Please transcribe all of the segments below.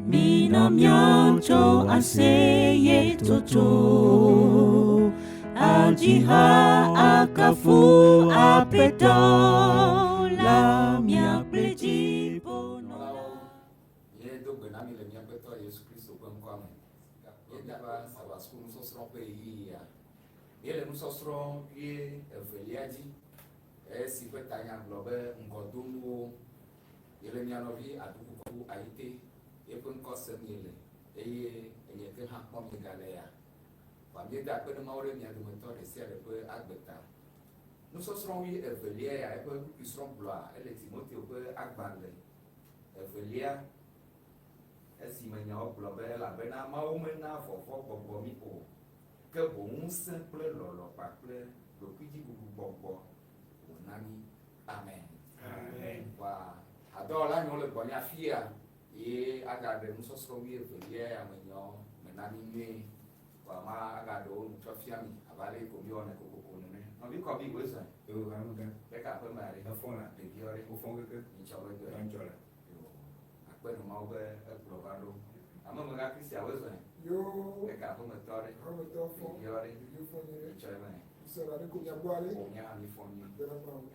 Mina míatso aseye tsotso. Adzi ha akafu Aƒetɔ la mía kple dziƒonɔla. Míedo gbe na mi le mía Aƒetɔ Yesu Kristo ƒe ŋkɔa me. Míegava Sabbat Suku nusɔsrɔ̃ ƒe ɣeyiɣia. Míele nusɔsrɔ̃ ʋie evelia dzi esi ƒe tanya gblɔ be ŋgɔdonuwo. Miele mia nɔvi Adukuku Ayite yeƒe ŋkɔ sem miele eye enye ke hã kpɔm miegale ya. Vɔa míeda akpe ɖe Mawu ɖe mia dometɔ ɖe sia ɖe ƒe agbe ta. Nusɔsrɔ̃ wui evelia ya eƒe kpukpuisrɔ̃gblɔa ele Timoteo ƒe agbalẽ evelia esime nyawo gblɔ be elabena Mawu mena vɔvɔ̃ gbɔgbɔ mí o, ke boŋ ŋusẽ kple lɔlɔ̃ kpakple ɖokuidziɖuɖu gbɔgbɔ wòna mí. Amen. Amen. Vɔa hadɔwɔla nyewo le gbɔnye afia ye agaɖe nusɔsrɔ̃ wuievelia ya me nyawo me na mí nyuie. Vɔa ma agaɖe wo nu tsɔ fia mi abe ale yi ko míewɔnɛ kokoko nene. Nɔvi kɔbi wòe zɔe. Yo, amegã. Ɖeka aƒe me aɖe. Efɔ la. Ɖeviwo ɖe. Wofɔ keke. Nyitsɔ be dɔe. Nyitsɔ la. Yo, akpe nɔ Mawu be ekplɔ va ɖo. Amemegã Kristian wòe zɔe. Yo. Ɖeka aƒemetɔ ɖe. Aƒemetɔ fɔ. Ɖeviwo ɖe. Ɖeviwo fɔ nyuie. Nyitsɔ eme. Sɔ la ɖe ko mia gbɔ ale. Wò mía hã mi fɔ nyuie. Akpe na Mawu.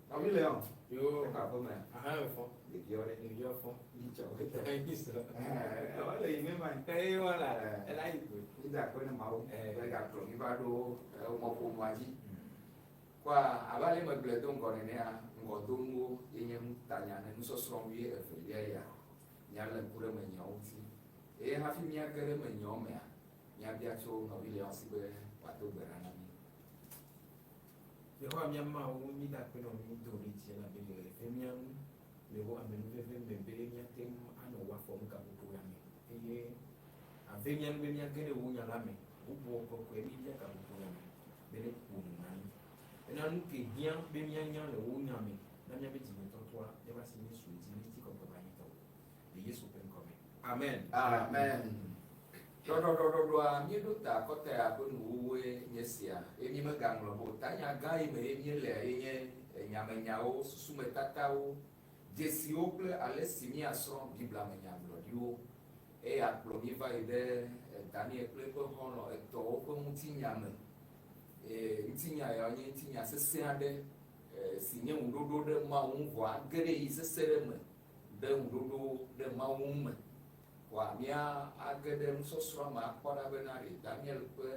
Nɔvi Leon. Yo. Ɖeka aƒeme. Aha efɔ. Ɖeviwo ɖe. Ɖeviwo fɔ. Nyitsɔ be dɔe. Nyitsɔ. Ɛɛ, ele yi me ma. Eye wala. Ɛɛ. Ela yi koe. Mi da akpe na Mawu. Ɛɛ. Be gakplɔ mi va ɖo mɔƒomɔa dzi. Kɔa abe ale megblɔe do ŋgɔ nenea, ŋgɔdonuwo ye nye nutanya ne nusɔsrɔ̃ wui evelia ya. Míalé ŋku ɖe menyawo ŋuti. Eye hafi míage ɖe menyawo mea, míabia tso nɔvi Leon si be wòado gbe ɖa na mí. Yehowa mía Mawu, mída akpe nɔ mí do ɖe dzi elabe le ve mía ŋu le wò amenuveve me be míate ŋu anɔ wò afɔnu gaƒoƒo ya me eye ave mía ŋu be míage ɖe wò nya la me. Wò Gbɔgbɔ Kɔkɔe míbia gaƒoƒo ya me be ne ƒo nu na mí. Bena nu ke hiã be míanya le wò nya me na míaƒe dzimetɔtrɔa, míaƒe asi nesu edzi ne ŋutikɔkɔe va nyi tɔwò. Le Yesu ƒe ŋkɔ me. Amen. Amen. Ɖɔɖɔɖɔɖɔɖɔa, míeɖo ta akɔta ya ƒe nuwuwue nye sia eye mímegaŋlɔ be o. Tanya gã yi me ye míelea ye nye nyamenyawo, susumetatawo, dzesiwo kple ale si míasrɔ̃ Biblia me nyagblɔɖiwo. Eya kplɔ mí va yi ɖe Daniel kple eƒe xɔlɔ̃ etɔ̃wo ƒe ŋutinya me. Ŋutinya ya nye ŋutinya sesẽ aɖe si nye ŋuɖoɖo ɖe Mawu ŋu vɔa age ɖe ɣeyiɣi sesẽ ɖe me ɖe ŋuɖoɖo ɖe Mawu ŋu me. Vɔa mía age ɖe nusɔsrɔ̃a me akpɔ ɖa bena ɖe Daniel ƒe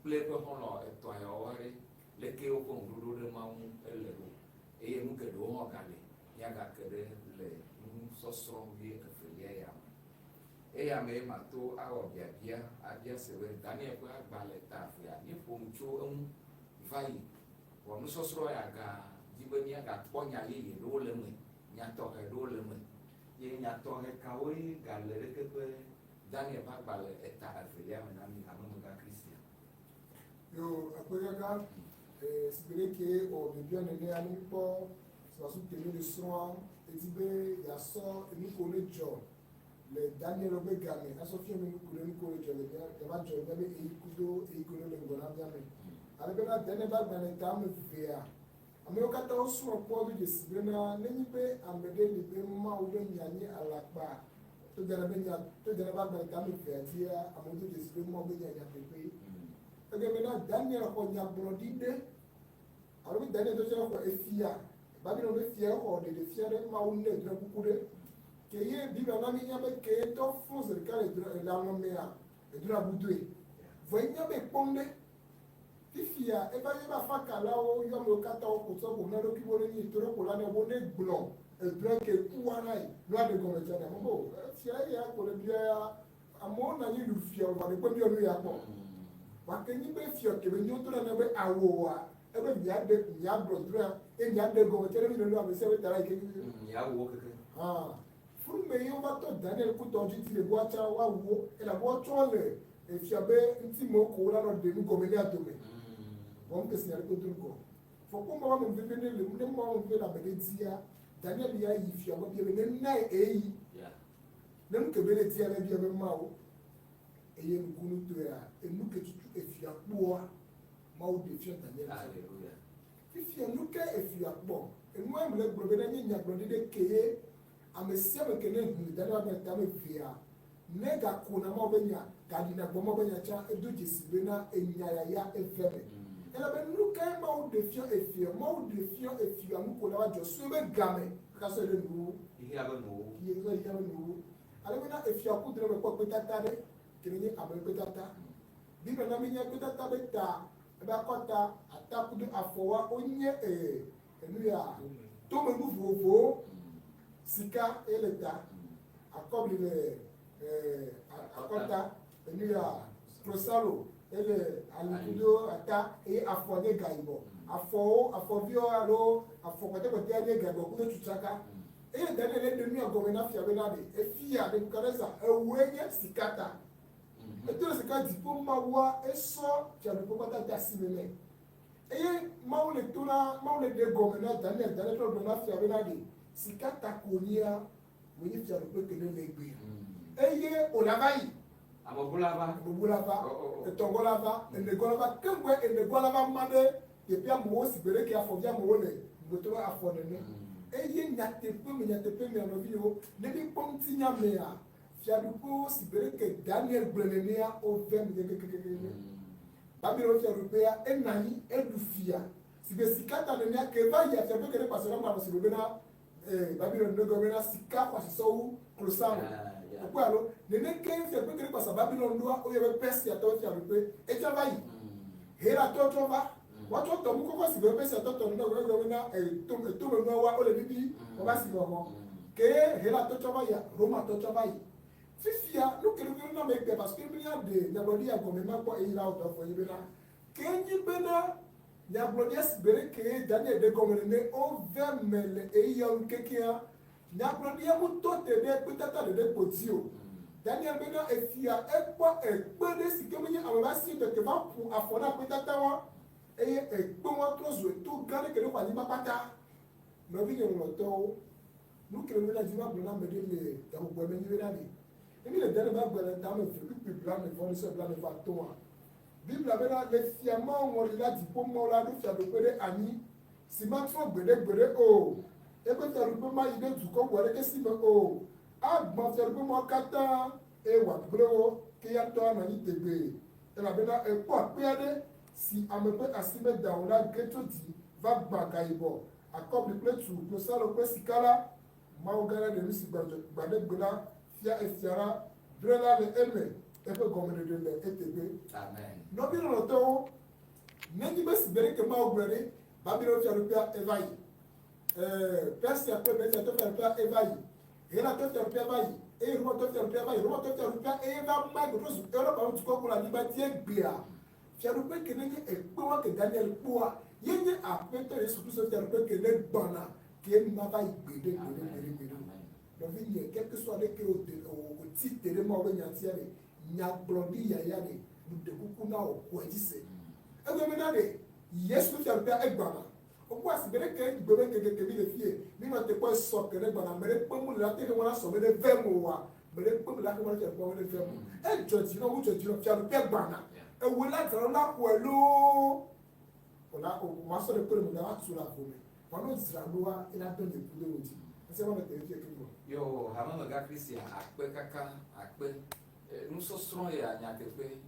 kple eƒe xɔlɔ̃ etɔ̃ yawo ɖe leke woƒe ŋuɖoɖo ɖe Mawu ŋu ele ɖo. Eye nu geɖewo hã gale míagake ɖe le nusɔsrɔ̃ wuievelia ya me. Eya mee mato awɔ biabia abia se be Daniel ƒe agbalẽ ta evea míeƒo nu tso eŋu va yi. Vɔ nusɔsrɔ̃ ya ga di be míagakpɔ nya yeye ɖewo le eme, nya tɔxɛ ɖewo le eme. Ye nya tɔxɛ kawoe gale ɖeke ƒe Daniel ƒe agbalẽ eta evelia me na mí hamemegã Christian? Yo, akpegãgã, eh, sigbe ɖe ke wɔ biabia nenea, ne míkpɔ srɔ̃su ke mi le srɔ̃a, edi be yeasɔ enu ko ne dzɔ le Daniel be game asɔ fia mi nu ku ɖe nu ko le dzɔ le mía, gava dzɔ le míabe eyi kudo eyi ko ne le ŋgɔ na mía me. Ale bena Daniel be agbalẽ ta ame evea, amewo katã wosrɔ̃ kpɔ do dzesi bena nenye be ame ɖe li be Mawu be nya nye alakpa, to Daniel be nya, to Daniel be agbalẽ ta ame evea dzia, amewo do dzesi be Mawu be nya nyateƒe. Egɔme bena Daniel xɔ nyagblɔɖi ɖe, alo be Daniel do tsɛ xɔ efia, Babilon be fia xɔ ɖeɖefia ɖe Mawu nɛ drɔ̃e kuku ɖe. Ke ye Biblia na mínya be ke ye tɔ fɔ̃ zi ɖeka le drɔ̃e le alɔ̃ mea, edrɔ̃a bu doe. Vɔ enya be kpɔm ɖe. Fifia eva ye be afakalawo yɔ amewo katã woƒo tsɔ ƒo na ɖokui wo ne nyi toɖoƒola ne wo ne gblɔ edrɔ̃e ke kua na yi nua ɖe gɔme tsã ne amewo be o efia eya ko le bia ya amewo na nyi ɖu fia vɔ ɖekpe biɔ nu ya kpɔ. Vɔ ke nyi be fia ke be nyo to na ne be awoa ebe mia ɖe mia gblɔ drɔ̃a eye mia ɖe gɔme tsã ne mi ne nu ame sia ame ta la yi ke. Mia wu wo keke. Hã. Funu me ye wova tɔ Daniel kutɔ dzi ti le boa tsã woawu wo elabe woatsɔ le Efia be ŋutimewo ko wola nɔ ɖe nu gɔme nɛ adome. Vɔ ŋkesi nya ɖe do ŋgɔ. Vɔ kpɔ Mawu ame veve ne le ne Mawu ame veve le ame ɖe dzia, Daniel ya yi fia gbɔ bia be ne nae eyi. Ne nu ke be ne dia ne bia be Mawu eye nukunutɔea enu ke tutu efia kpɔa Mawu ɖe fia Daniel. Hallelujah. Fifia nu ke efia kpɔ enua mle gblɔ be ne nye nyagblɔɖi ɖe kee. Ame sia ame ke ne hlẽ Daniel ƒe agbalẽ tame evea, ne gakona Mawu be nya, gaɖina gbɔ Mawu be nya tsã, edo dzesi bena enya yaya eve me. Elabe nu kae Mawu ɖe fiɔ efia? Mawu ɖe fiɔ efia nu ko la va dzɔ so ebe game kaka sɔe ɖe nuwuwu. Xexea be nuwuwu. Xexea be nuwuwu. Ale bena efia ku drɔ̃ me kpɔ kpetata ɖe, ke nenye ame kpetata. Biblia na míenya kpetata be ta, ebe akɔta, ata kudo afɔwoa wonye e enu ya tomenu vovovowo. Sika ye le ta, akɔbli le e akɔta, enu ya klosalo ele ali kudo ata eye afɔ nye gayibɔ. Afɔwo, afɔviwo alo afɔ kpɔtɛkpɔtɛa nye gayibɔ kudo tutsaka. Eye Daniel ɖe nu ya gɔme na fia bena ɖe efia Nebukadnezar ewoe nye sika ta. Edo ɖe sika dziƒo Mawua esɔ fiaɖuƒe kpata de asi me nɛ. Eye Mawu le to na Mawu le ɖe gɔme na Daniel. Daniel trɔ gblɔ na fia bena ɖe sika ta ko nyia wònye fiaɖuƒe ke ne le egbea. Eye wòla va yi. Amebu la va. Amebu la va. Etɔ̃gɔ la va. Enegɔ la va. Keŋgɔe enegɔ la va ma ɖe teƒe amewo si gbe ɖeke afɔvi amewo le ŋugbetɔ be afɔ nene. Eye nyateƒe me nyateƒe mea nɔviwo, ne míkpɔ ŋutinya mea, fiaɖuƒewo si gbe ɖeke Daniel gblɔe nenea, wove eme kekekekekekeŋ. Babilon fiaɖuƒea, enɔ anyi, eɖu fia. Si gbe sika ta nenea, ke va yia fiaɖuƒe ke ɖe kpasɔ la ŋgɔ si gblɔ bena, ee, Babilon ne gɔme bena sika xɔasi sɔwu klosalo. Ekpɔe alo? Nene ke fiaɖuƒe ke ɖe kpasa Babilon ɖoa, woyɔ be Persiatɔwo fiaɖuƒe. Etsɔ va yi. Helatɔwo trɔ va. Woatsɔ tɔmu kɔkɔ si gbe Persiatɔ tɔ nene gɔme bena etomenuawoa, wole bibi, woava si xɔxɔ. Ke Helatɔ tsɔ va yia, Romatɔ tsɔ va yi. Fifia, nu ke ɖe na me gbe parce que mía ɖe nyagblɔɖi ya gɔme makpɔ eyi la wòdɔ vɔ yi bena, ke nyi bena nyagblɔɖia si gbe ɖe ke Daniel ɖe gɔme nene wove me le eyiya ŋkekea, nyagblɔɖia ŋutɔ te ɖe kpetata ɖeɖe kpo dzi o. Daniel bena efia ekpɔ ekpe ɖe si ke menye ame be asi tɔ ke va ƒo afɔ na kpetata wa eye ekpe wa trɔ zu eto gã ɖe ke ɖe xɔ anyigba kpata. Nɔvinye lɔlɔ̃tɔwo, nu ke mena dzi magblɔ na ame ɖe le gaƒoƒoa me nyi bena ɖe, ne míle Daniel ƒe agbalẽ tame eve kpukpui blaene vɔ ene sɔ blaene vɔ atɔ̃a, Biblia bena, Le fia Mawu ŋɔli la dziƒo Mawu la ɖo fiaɖuƒe ɖe anyi, si matrɔ gbeɖegbeɖe o. Eƒe fiaɖuƒe mayi ɖe dukɔ bubu aɖeke si me o. Agbã fiaɖuƒe mawo katã, eye wòagblẽ wo, ke ya ŋutɔ anɔ anyi tegbee. Elabena ekpɔ akpe aɖe si ame ƒe asi meda o la ge tso dzi va gbã gayibɔ, akɔbli kple tsu, klosalo kple sika la. Mawu gã la ɖe nu si gbaɖegbe la fia efia la, drɔ̃e la le eme, eƒe gɔmeɖeɖe le eteƒe. Amen. Nɔvi lɔlɔ̃tɔwo, nenye be sigbe ɖeke Mawu gblɔe ɖe, Babilon fiaɖuƒea eva yi. Ɛɛ, Persia kple Mediatɔ fiaɖuƒea eva yi. Helatɔ fiaɖuƒea va yi eye Romatɔ fiaɖuƒea va yi. Romatɔ fiaɖuƒea eye va ma ɖoɖo zu Europa ƒe dukɔ kple anyigba dzi egbea. Fiaɖuƒe ke nenye ekpewa ke Daniel kpɔa, ye nye Aƒetɔ Yesu Kristo fiaɖuƒe ke ne gbɔna, ke nu mava yi gbeɖe, gbeɖe, gbeɖe, gbeɖe o. Nɔvinye, quelque soit ɖeke wòde, wòti te ɖe Mawu ƒe nyatia ɖe, nyagblɔɖi yaya ɖe, meɖe kuku na wò, xɔe dzi se. Egblɔ bena ɖe Yesu ƒe fiaɖuƒea egbana. Wokpɔ asi be ɖeke gbe be ŋkeke ke mi le fiye, mi nɔ te kpɔ esɔ ke ne gbana, ame ɖe kpe mu le la te xe mɔ na sɔ be ne vem oa, ame ɖe kpe mu le la xe mɔ na fiaɖuƒea be ne vem o. Edzɔ dzi nɔ, mu dzɔ dzi nɔ, fiaɖuƒea gbana. Ewe la dzra ɖo la xɔe loo, o la, o ma sɔ ɖe kpe ɖe me la va tu le avo me. Vɔ ne wodzra ɖoa, ela do nye ku ɖe wo dzi. Esia ma nɔ te ɖe fiye keŋ gbɔ. Yo, hamemegã Christian, akpe kaka, akpe. Nusɔsrɔ̃ ya nyateƒe,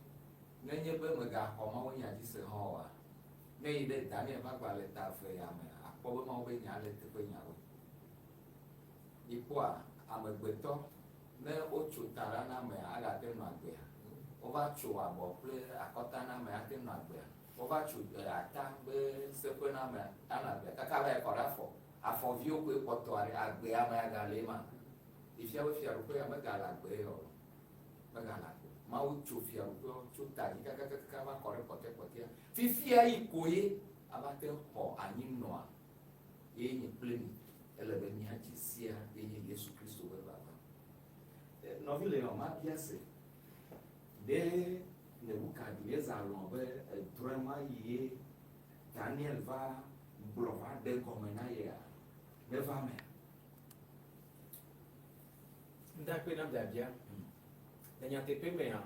nenye be mègaxɔ mawunya dzi se hã oa, Ne èyi ɖe Daniel ƒe agbalẽ ta eve ya mea, àkpɔ be Mawu ƒe nya le eteƒe nyawoe. Mikpɔa, amegbetɔ, ne wotso ta ɖa na amea, agate ŋu nɔ agbea? Wova tso abɔ kple akɔta na amea, ate ŋu nɔ agbea? Wova tso ata be seƒe na amea, anɔ agbea? Kaka va yi kɔ ɖe afɔ, afɔviwo koe kpɔtɔ aɖe, agbea amea gale ema. Efia be fiaɖuƒe ya megale agbe ya o. Megale agbe. Mawu tso fiaɖuƒewo tso ta dzi kakakaka va kɔ ɖe kpɔtɛkpɔtɛa. Fifia yi koe ava te xɔ anyinɔa ye nye kple mi ele be míadze sia ye nye Yesu Kristo ƒe vava. Nɔvi le yɔ mabia se ɖe Nebukadnezar lɔ̃ be edrɔ̃e ma yi ye Daniel va gblɔ va ɖe gɔme na yea? Neva mea? Ŋdakpe na biabia. Le nyateƒe mea,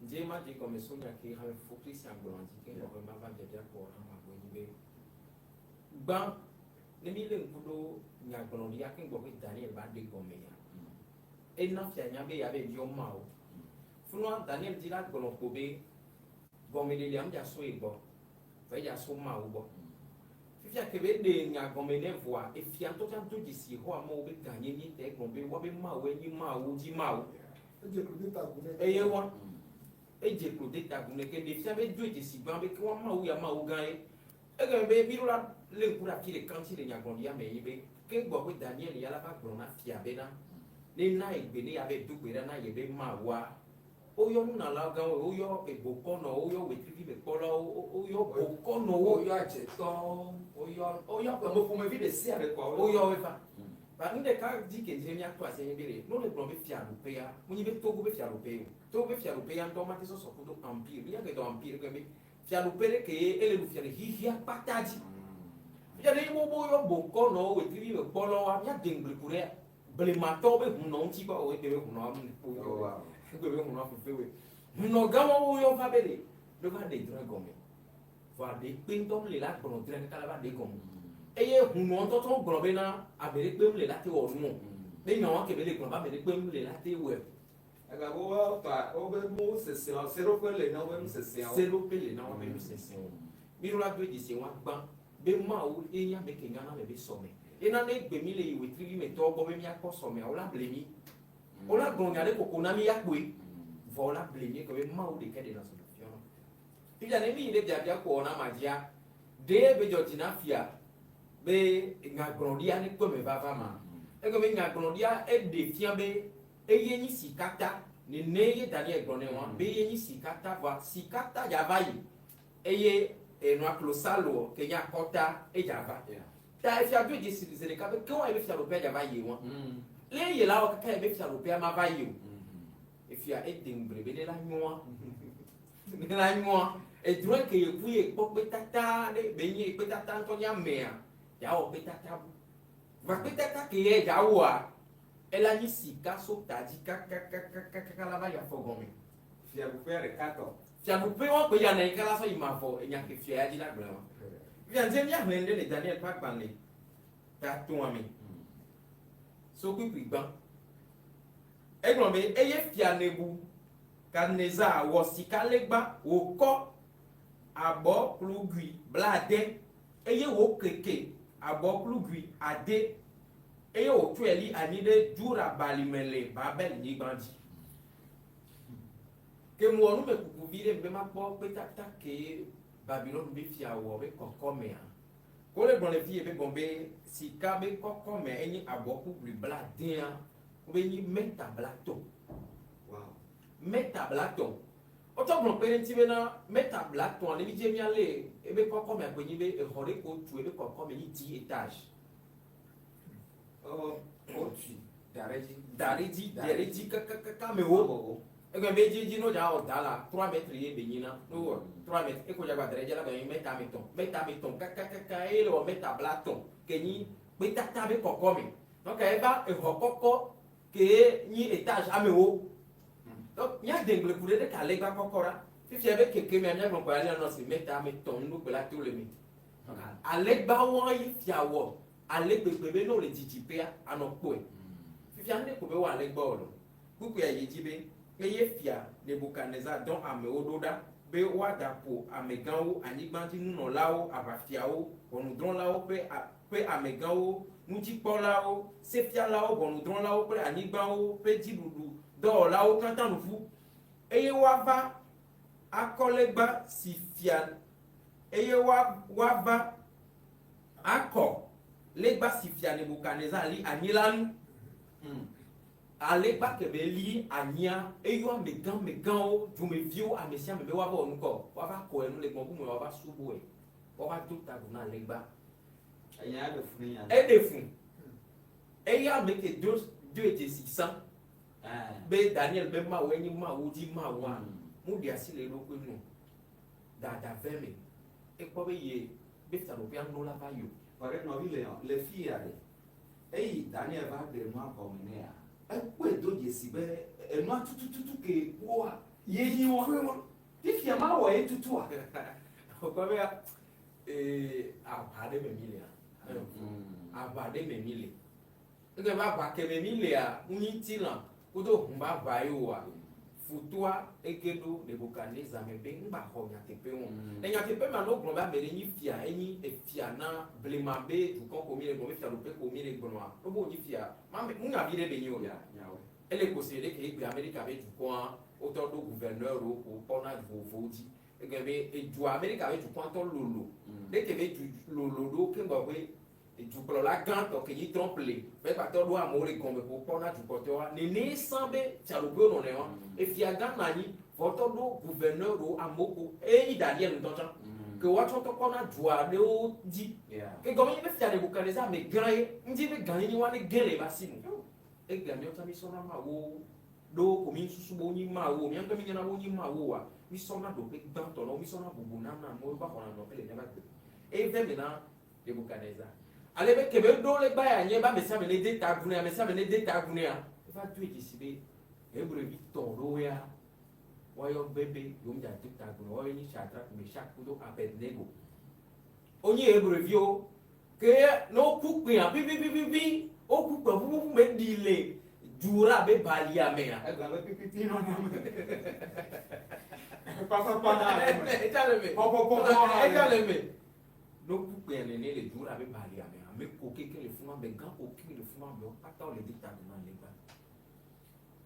Dze ma dze gɔme so nya ke hame fofo Christian gblɔa dzi ke ŋgɔ be mava biabia kpɔ hã ma gbɔ nyi be gbã. Ne mi lé ŋku ɖo nyagblɔɖia ke gbɔ be Daniel va ɖe gɔme ya. Ena fia nya be yabe biɔ Mawu. Funua Daniel dzi la gblɔ ko be gɔmeɖeɖea ŋdza so ye gbɔ. Vɔ edza so Mawu gbɔ. Fifia ke be ɖe nya gɔme nɛ vɔa, efia ŋutɔ tsã do dzesi Yehowa Mawu be gãnyenye ta egblɔ be woabe Mawue nyi Mawu dzi Mawu. Edze klo de ta agu nɛ. Eye wa edze klo de ta agu nɛ ke ɖe fia be do dzesi gbã be ke woa Mawu ya Mawu gã ye. Egɔme be míɖo la lé ŋku ɖe afi ɖeka ŋuti le nyagblɔɖia me ye be ke gbɔ be Daniel ya la va gblɔ na fia bena ne na ye gbe ne yeave do gbe ɖa na ye be Mawua. Woyɔ nunɔlawo gãwo, woyɔ ebokɔnɔwo, woyɔ ɣletivimekpɔlawo, woyɔ bokɔnɔwo. Woyɔ adzetɔwo, woyɔ woyɔ ame ƒomevi ɖe sia ɖe kɔa woyɔ wo va. Ba nu ɖeka dzi ke dzi míato asi nye be ɖe ne wole gblɔm be fiaɖuƒea, menye be Togo be fiaɖuƒe o. Togo be fiaɖuƒe ya ŋutɔ mate sɔsɔ kudo empire. Mía gbe dɔ empire egɔme be fiaɖuƒe ɖe kee ele ɖu fia le xexea kpata dzi. Fifia ne wo woyɔ bokɔnɔwo, ɣletivimekpɔlawoa, míade ŋugble ku ɖe blematɔwo be hunɔ ŋuti kpɔ o egbe be hunɔ ame kpo egbe be hunɔ fefewoe. Hunɔ gãwo woyɔ va be ɖe ne va ɖe drɔ̃e gɔme. Vɔa ɖe kpe ŋutɔ mele la gblɔ drɔ̃e kaka la va ɖe gɔme. Eye hunɔ ŋutɔ tsɔ gblɔ bena ame ɖe kpe mele la te wɔ nu o. Be nyawo ke be le gblɔ be ame ɖe kpe mele la te wɔe o. Elabe woƒe woƒe nuseseawo, seɖoƒe le na woƒe nuseseawo. Seɖoƒe le na woƒe nuseseawo. Míɖo la do dzesi woagbã be Mawu ye nye ame ke nyana le be sɔme. Ye na ne gbe mí le yi wetrivi me tɔwo gbɔ be míakpɔ sɔmea, wola ble mí. Wola gblɔ nya ɖe koko na mí ya kpoe. Vɔ wola ble mí egɔme be Mawu ɖekɛ ɖena sɔme fiɔna. Fifia ne mí yi ɖe biabia ko wɔna ma dzia, ɖe be dzɔ dzi na fia be nyagblɔɖia ne kpɔ eme vava ma. Egɔme be nyagblɔɖia eɖe fia be eye nyi sikata, nene ye Daniel gblɔ nɛ wa, be ye nyi sikata vɔa sikata dza va yi eye enɔa klosalo ke nye akɔta edza va. Ta efia do dzesi zi ɖeka be ke wa ye be fiaɖuƒea dza va yi wa. Le ye la wɔ kaka ye be fiaɖuƒea ma va yi o. Efia ede ŋugble be ne la nyoa, ne la nyoa, edrɔ̃e ke ye ku ye kpɔ kpetata ɖe be nye kpetata ŋutɔ nye amea, yeawɔ kpetata bu. Va kpetata ke ye dza wɔa, ela nyi sika so ta dzi kakakakakaka la va yi afɔ gɔme. Fiaɖuƒea ɖeka tɔ. Fiaɖuƒe wa kpe ya nɔ yi la sɔ yi mavɔ enya ke fia ya dzi la gblɔ wa. Fia dze míaxlẽ nu ɖe le Daniel ƒe agbalẽ ta etɔ̃a me. So kpukpui gbã. Egblɔ be eye fia Nebukadnezar wɔ sikalegba wòkɔ abɔklugui blaade eye wòkeke abɔklugui ade eye wòtsɔe li anyi ɖe Dura balime le Babel nyigba dzi. Ke mewɔ numekuku vi ɖe be makpɔ kpetata ke Babilon be fia wɔ be kɔkɔmea. Ke wole gblɔ le fiye be gɔme be sika be kɔkɔme enye abɔkuglui blaadea, wobe nyi meta blatɔ̃. Wow. Meta blatɔ̃. Wotsɔ gblɔ kpe ɖe eŋuti bena meta blatɔ̃a ne mídze míalé ebe kɔkɔmea koe nyi be exɔ ɖe ko wotu ebe kɔkɔme nyi dix étages. Oh, wotui da ɖe edzi. Da ɖe edzi, da ɖe edzi kakakaka amewo. Egɔme be edzi edzi ne wodza wɔ da la, trois mètres ye be nyina. Ne wowɔ trois mètres, eko dza gba da ɖe edzi la gɔme mètre ame etɔ̃. Mètre ame etɔ̃ kakakaka ye le wɔ mètre blatɔ̃ ke nyi kpetata be kɔkɔme. Donc eva exɔ kɔkɔ ke nyi étage amewo. Donc míade ŋugble ku ɖe ɖe ka legba kɔkɔ ɖa. Fifia be keke mea míagblɔ kɔ alea nɔ si mètre ame etɔ̃ nuɖo kpe la to le me. Alegbawoa ye fia wɔ ale gbegbe be ne wole didiƒea, anɔ kpɔe. Fifia nu ɖe ko be woalé gbɔ o lo. Kpukpuia yi edzi be, Eye fia Nebukadnezar dɔ amewo ɖo ɖa be woaɖaƒo amegãwo, anyigbadzinunɔlawo, aʋafiawo, ʋɔnudrɔ̃lawo ƒe ƒe amegãwo, nudzikpɔlawo, sefialawo, ʋɔnudrɔ̃lawo kple anyigbawo ƒe dziɖuɖu dɔwɔlawo katã nu ƒu, eye woava akɔ legba si fia eye woava akɔ legba si fia Nebukadnezar li anyi la ŋu. Alegba ke be li anyia, eyɔ amegã megãwo, dumeviwo, amesiame be woava wɔ nukɔ, woava kɔ enu le gbɔ̃bu me, woava subɔe, woava do ta agu na legba. Enya eɖe fu ne nya. Eɖe fu. Eya ame ke do doe dzesi sã be Daniel be Mawu enye Mawu dzi Mawua, mu ɖe asi le eɖokui ŋu o. Dada ve me. Ekpɔ be ye be fiaɖuƒea ŋɖo la va yi o. Vɔ ɖe nɔvi le le fiya ɖe, eyi Daniel va ɖe nua gɔme nɛa, ekpɔe do dzesi be enua tutututu ke kpɔa ye nyi wa. Fifia mawɔ ye tutua. Wokpɔ be ee aʋa ɖe me mi lea. Aʋa ɖe me mi le. Egbe be aʋa ke me mi lea, ŋu ŋutilã kudo ʋu be aʋa ye oa, futoa ege ɖo Nebukadnezar me be ŋgba xɔ nyateƒe o. Le nyateƒe mea, ne wogblɔ be ame ɖe nyi fia, enyi efia na blema be dukɔ ko mi le gblɔ be fiaɖuƒe ko mi le gblɔa, ne wobe wonyi fia, ma me, ŋunya vi ɖe be nyi o. Ele ko se ɖe ke egbe Amerika be dukɔa, wotɔ ɖo gouverneur ɖewo ko wokpɔna du vovovowo dzi. Egɔme be edua Amerika be dukɔa ŋutɔ lolo. Ɖeke be du lolo ɖo keŋ gbɔxɔe Dukplɔla gãtɔ ke nyi Trump le be kpatɔ ɖo amewo le gɔme ƒo kpɔ na dukpɔtɔwoa, nene sã be fiaɖuƒewo nɔnɛ wa. Efia gã nɔ anyi vɔ tɔ ɖo gouverneur ɖo amewo ko eye nyi Daniel ŋutɔ tsã ke woa tsɔ tɔ kpɔ na dua ɖewo dzi. Ke gɔme nyi be fia Nebuchadnezzar ame gã ye ŋdi be gãnyenye wa ne ge le eba si nu. Egbea míawo tsã mísɔna Mawu ɖo ko mí susu be wonyi Mawu o, mía ŋutɔ mínyana be wonyi Mawu oa, mísɔna ɖoƒe gbãtɔ na wo, mísɔna bubu nana amewo wova xɔna nɔƒe le míaƒe agbe me. Eve me na Nebukadnezar. Ale be kebe ɖo legba ya nye be ame sia ame nede ta agu nɛ, ame sia ame nede ta agu nɛa, eva doe dzesi be Hebrevi tɔ ɖewo ya woayɔ gbe be yewo medza de ta agu nɛ o. Woawoe nye Shadrach, Meshach kudo Abednego. Wonye Hebreviwo ke ne woku kpẽa ƒiƒiƒiƒiƒi, woku kpẽ ƒuƒuƒu me ɖi le Dura be balia mea. Egblɔ be pipipi nɔna me. Kpakpakpa hã le eme. Etsa le eme. Pɔpɔpɔpɔ hã le Etsa le eme. eme. Ne woku kpẽa nene le Dura be balia mea, ame ko kekeŋ le fima, amegã ko kekeŋ le fima, amewo kpata wole de ta agu na legba.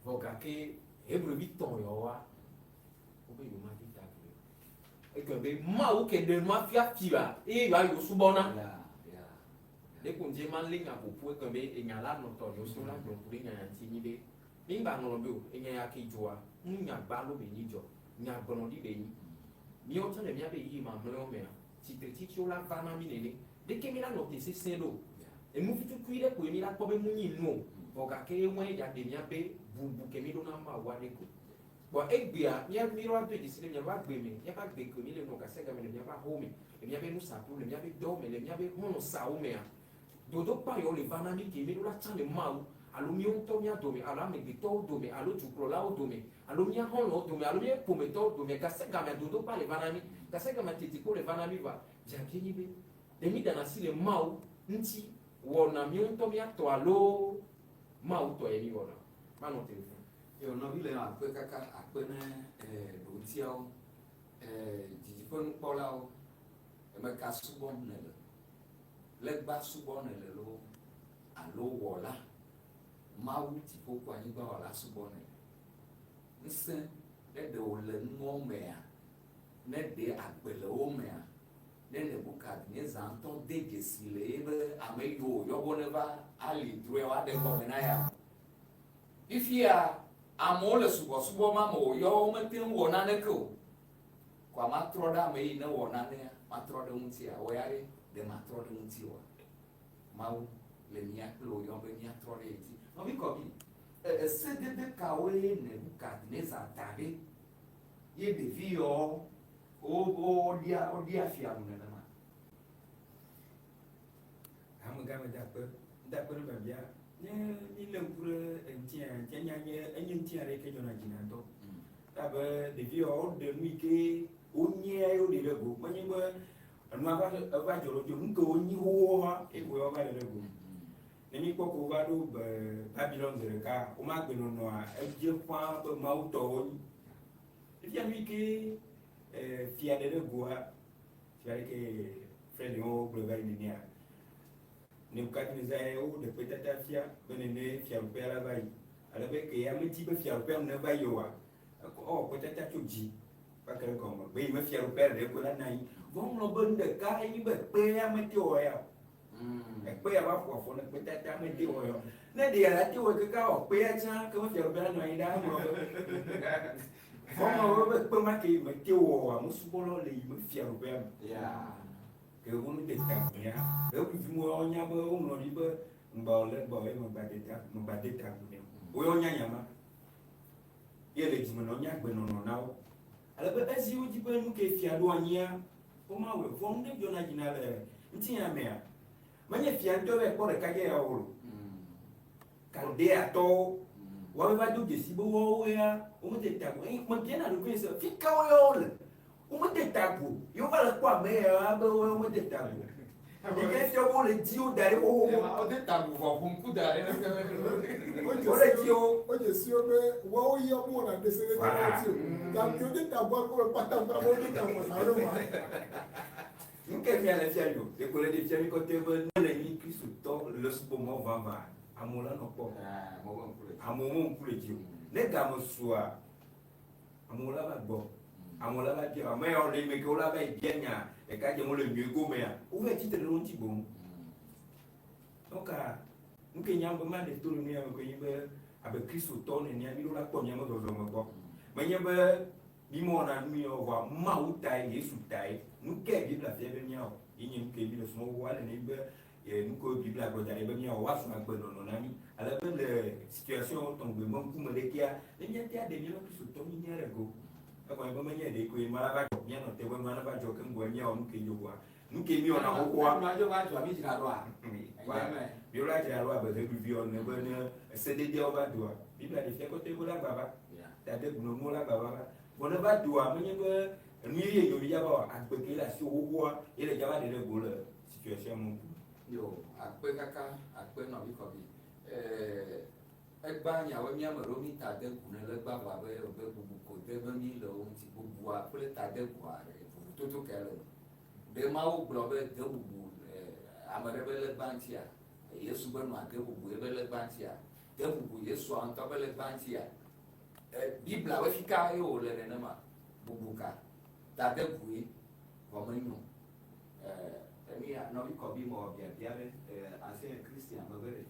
Vɔ gake Hebrevi tɔ̃ yawoa, wobe yewomade ta agu nɛ o. Egblɔ be Mawu ke ɖe nua fia fia eye yewoa yewo subɔna. Ɖeko ŋdze ma lé nya ƒoƒu egblɔ be enya la nɔ tɔ yewo so la gblɔ ku ɖe nya ya ŋuti nyi be mi ŋgba ŋlɔ be o enya ya ke dzɔa ŋu nya gbalo be nyi dzɔ nya gblɔ ɖi be nyi. Míawo tsã le míabe ɣeyiɣi mamlɛwo mea tsitretsitsiwo la va na mí nene. Ɖeke mi la nɔ te sesẽ ɖo. Enu vitukui ɖe koe mi la kpɔ be mu nyi nu o vɔ gake eŋue ya ɖe míabe bubu ke mi ɖo na Mawua ɖe go. Kpɔa egbea, mía míɖo adoe dzesi le míaƒe agbe me, míaƒe agbe ke míle nɔ gasiagame le míaƒe aƒewo me, le míaƒe nusaƒewo, le míaƒe dɔwo me, le míaƒe xɔlɔ̃sawo mea, dodokpa yawo le va na mí ke míɖo la tsã le Mawu alo míwo ŋutɔ mía dome alo amegbetɔwo dome alo dukplɔlawo dome alo mía xɔlɔ̃wo dome alo míaƒe ƒometɔwo dome. Gasiagamea dodokpa le va na mí, gasiagamea tetekpɔ le va na mí vɔa biabia nye be, ɖe míɖana asi le Mawu ŋuti wɔna míwo ŋutɔ mía tɔ alo Mawu tɔ ye míwɔna? Manɔ telefon. Yo nɔvi le akpe kaka akpe ne ɖoŋtiawo didiƒe nukpɔlawo eme ka subɔm nèle legba subɔm nèle loo alo wɔla Mawu dziƒo kple anyigba wɔla subɔm nèle ŋusẽ ne ɖe wòle nuwo mea ne ɖe agbe le wo mea ne Nebukadnezar ŋutɔ de dzesi le ye be ame yiwo wòyɔ be neva ali drɔ̃e woaɖe gɔme na ya Fifia amewo le subɔsubɔ ma me wòyɔ wo mete ŋu wɔ naneke o. Kɔa matrɔ ɖe ame yi ne wɔ nanea, matrɔ ɖe ŋutia, wɔ ya ɖe, ɖe matrɔ ɖe ŋuti oa? Mawu le mía kple wò yɔm be míatrɔ ɖe ye ŋuti. Nɔvi Kɔbi, esedede kawoe Nebukadnezar da ɖe ye ɖevi yawo woɖia woɖia fia nu nenema? Amegã meda akpe, meda akpe ne biabia. Ne mílé ŋku ɖe eŋutia, ŋutia nya nye enye ŋutia ɖe ke dzɔna dzi na ŋutɔ. Elabe ɖevi yawo woɖe nu yi ke wonyea ye woɖe ɖe go. Menye be enua va eva dzɔ ɖe wo dzi o. Nu ke wonyi xoxoxoa ye koe wova ɖe ɖe go. Ne míkpɔ ko wova ɖo be Babilon zi ɖeka, woma agbenɔnɔa edze ƒãa be Mawu tɔ wonyi. Efia nu yi ke fia ɖe ɖe goa, fia ɖe ke Fred wo gblɔ va yi nenea. Nebukadnezar ye woɖe kpetata fia be nene fiaɖuƒea la va yi. Ale be ke ya medi be fiaɖuƒea nu neva yi oa, ewɔ kpetata tso dzi va ke ɖe gɔme be yi me fiaɖuƒea ɖeɖe ko la na anyi. Vɔ ŋlɔ be nu ɖeka ɖe nyi be kpea mete wɔ ya o. Ekpe ya va ƒo afɔ ne kpetata mete wɔ ya o. Ne ɖe ya la te wɔ keke awɔ kpea tsã ke me fiaɖuƒea la nɔ anyi ɖaa ŋlɔ be. Vɔ ŋlɔ be kpe ma ke mete wɔ oa, mesubɔlawo le yi me fiaɖuƒea me. Ke wo nu de ta agu ya. Eʋuvi mo wonya be woŋlɔ ɖi be ŋgba wò legba o ye megba de ta megba de ta agu nɛ o. Wo ya wonya nya ma. Ye le dzime nɔ nya gbenɔnɔ na wo. Ale be esi wodi be nu ke fia ɖo anyia, womawɔe. Vɔ nu ɖe dzɔna dzi na le ŋutinya mea, menye fia ŋutɔ be kpɔ ɖeka dze ya wɔ o. Kaldeatɔwo, woawoe va do dzesi be woawo ya womede ta agu. Eye mebiana ɖokuinye se, fi ka wo ya wole? Womede ta agu o. Ye wova le kpɔ ame ya be woawo mede ta agu o. Yi ke fia be wole di wo da ɖi xoxoxo. Wode ta agu vɔ ʋu ŋku da ɖi. Wole di wo. Wodze si wo be woawo ya womewɔna ɖe se ɖe dzi o. Gake wode ta agu akpɔ be kpata ŋkura be wode ta agu zã ɖe ma. Nu ke fia le fia mi o. Ɖeko le ɖe fia mi kɔtɛ be ne le nyi Kristotɔ le subɔ Mawu vavã, amewo la nɔ kpɔ. Amewo me ŋku le dzi o. Ne game sua, amewo la va gbɔ. Amewo la va bia. Ame yawo le eme ke wo la va yi bia nya ɖeka dze wole nyuie gomea, wova yi tsitre ɖe wo ŋuti boŋ. Donc, nu ke nyam be maɖe to le nu ya me koe nye be abe Kristotɔwo nenea, mi ɖo la kpɔ míaƒe zɔzɔme gbɔ. Menye be mi mewɔna nu ya o, vɔa Mawu tae, Yesu tae. Nu kae Biblia fia be míawɔ? Ye nye nu ke mi le srɔ̃ xoxoa le ne be nu ke Biblia gblɔ da ɖi be míawɔ, woazɔ agbenɔnɔ na mí. Ale be le situation tɔŋgbe me ŋkume ɖekea, ne míate aɖe míaƒe Kristotɔ nyenye ɖe go. Egɔme be menye ɖe koe nua la va dzɔ, míanɔ te be nua neva dzɔ keŋ gbɔe míawɔ nu ke nyo koa. Nu ke míwɔna xoxoa. Nua dzɔ va dzɔa, mídzra ɖoa? Míɖo la dzra ɖo abe ʋeɖuviwo ene be ne esededeawo va doa, Biblia ɖe fia kɔtɔe be la gba va. Dade gblɔ nuwo la gba va va. Vɔ ne va doa, menye be enu yeye nyo ya va o, agbe ke le asi xoxoa ye le dza va ɖe ɖe go le situation me ŋku. Yo, akpe kaka, akpe nɔvi kɔbi. Egba nyawo mía me ɖo mí ta de gu ne legba vɔ abe be bubu ko de be mí le wo ŋuti. Bubua kple ta de gua vovototo ke le me. Ɖe Mawu gblɔ be de bubu ame ɖe be legba ŋutia? Yesu be nɔa de bubu ebe legba ŋutia? De bubu Yesua ŋutɔ be legba ŋutia? Biblia be fika ye wòle nenema? Bubu ka? Ta de gue vɔ menyo. Enia nɔvi kɔbi mɔ biabia ɖe ancien Christian me be ɖe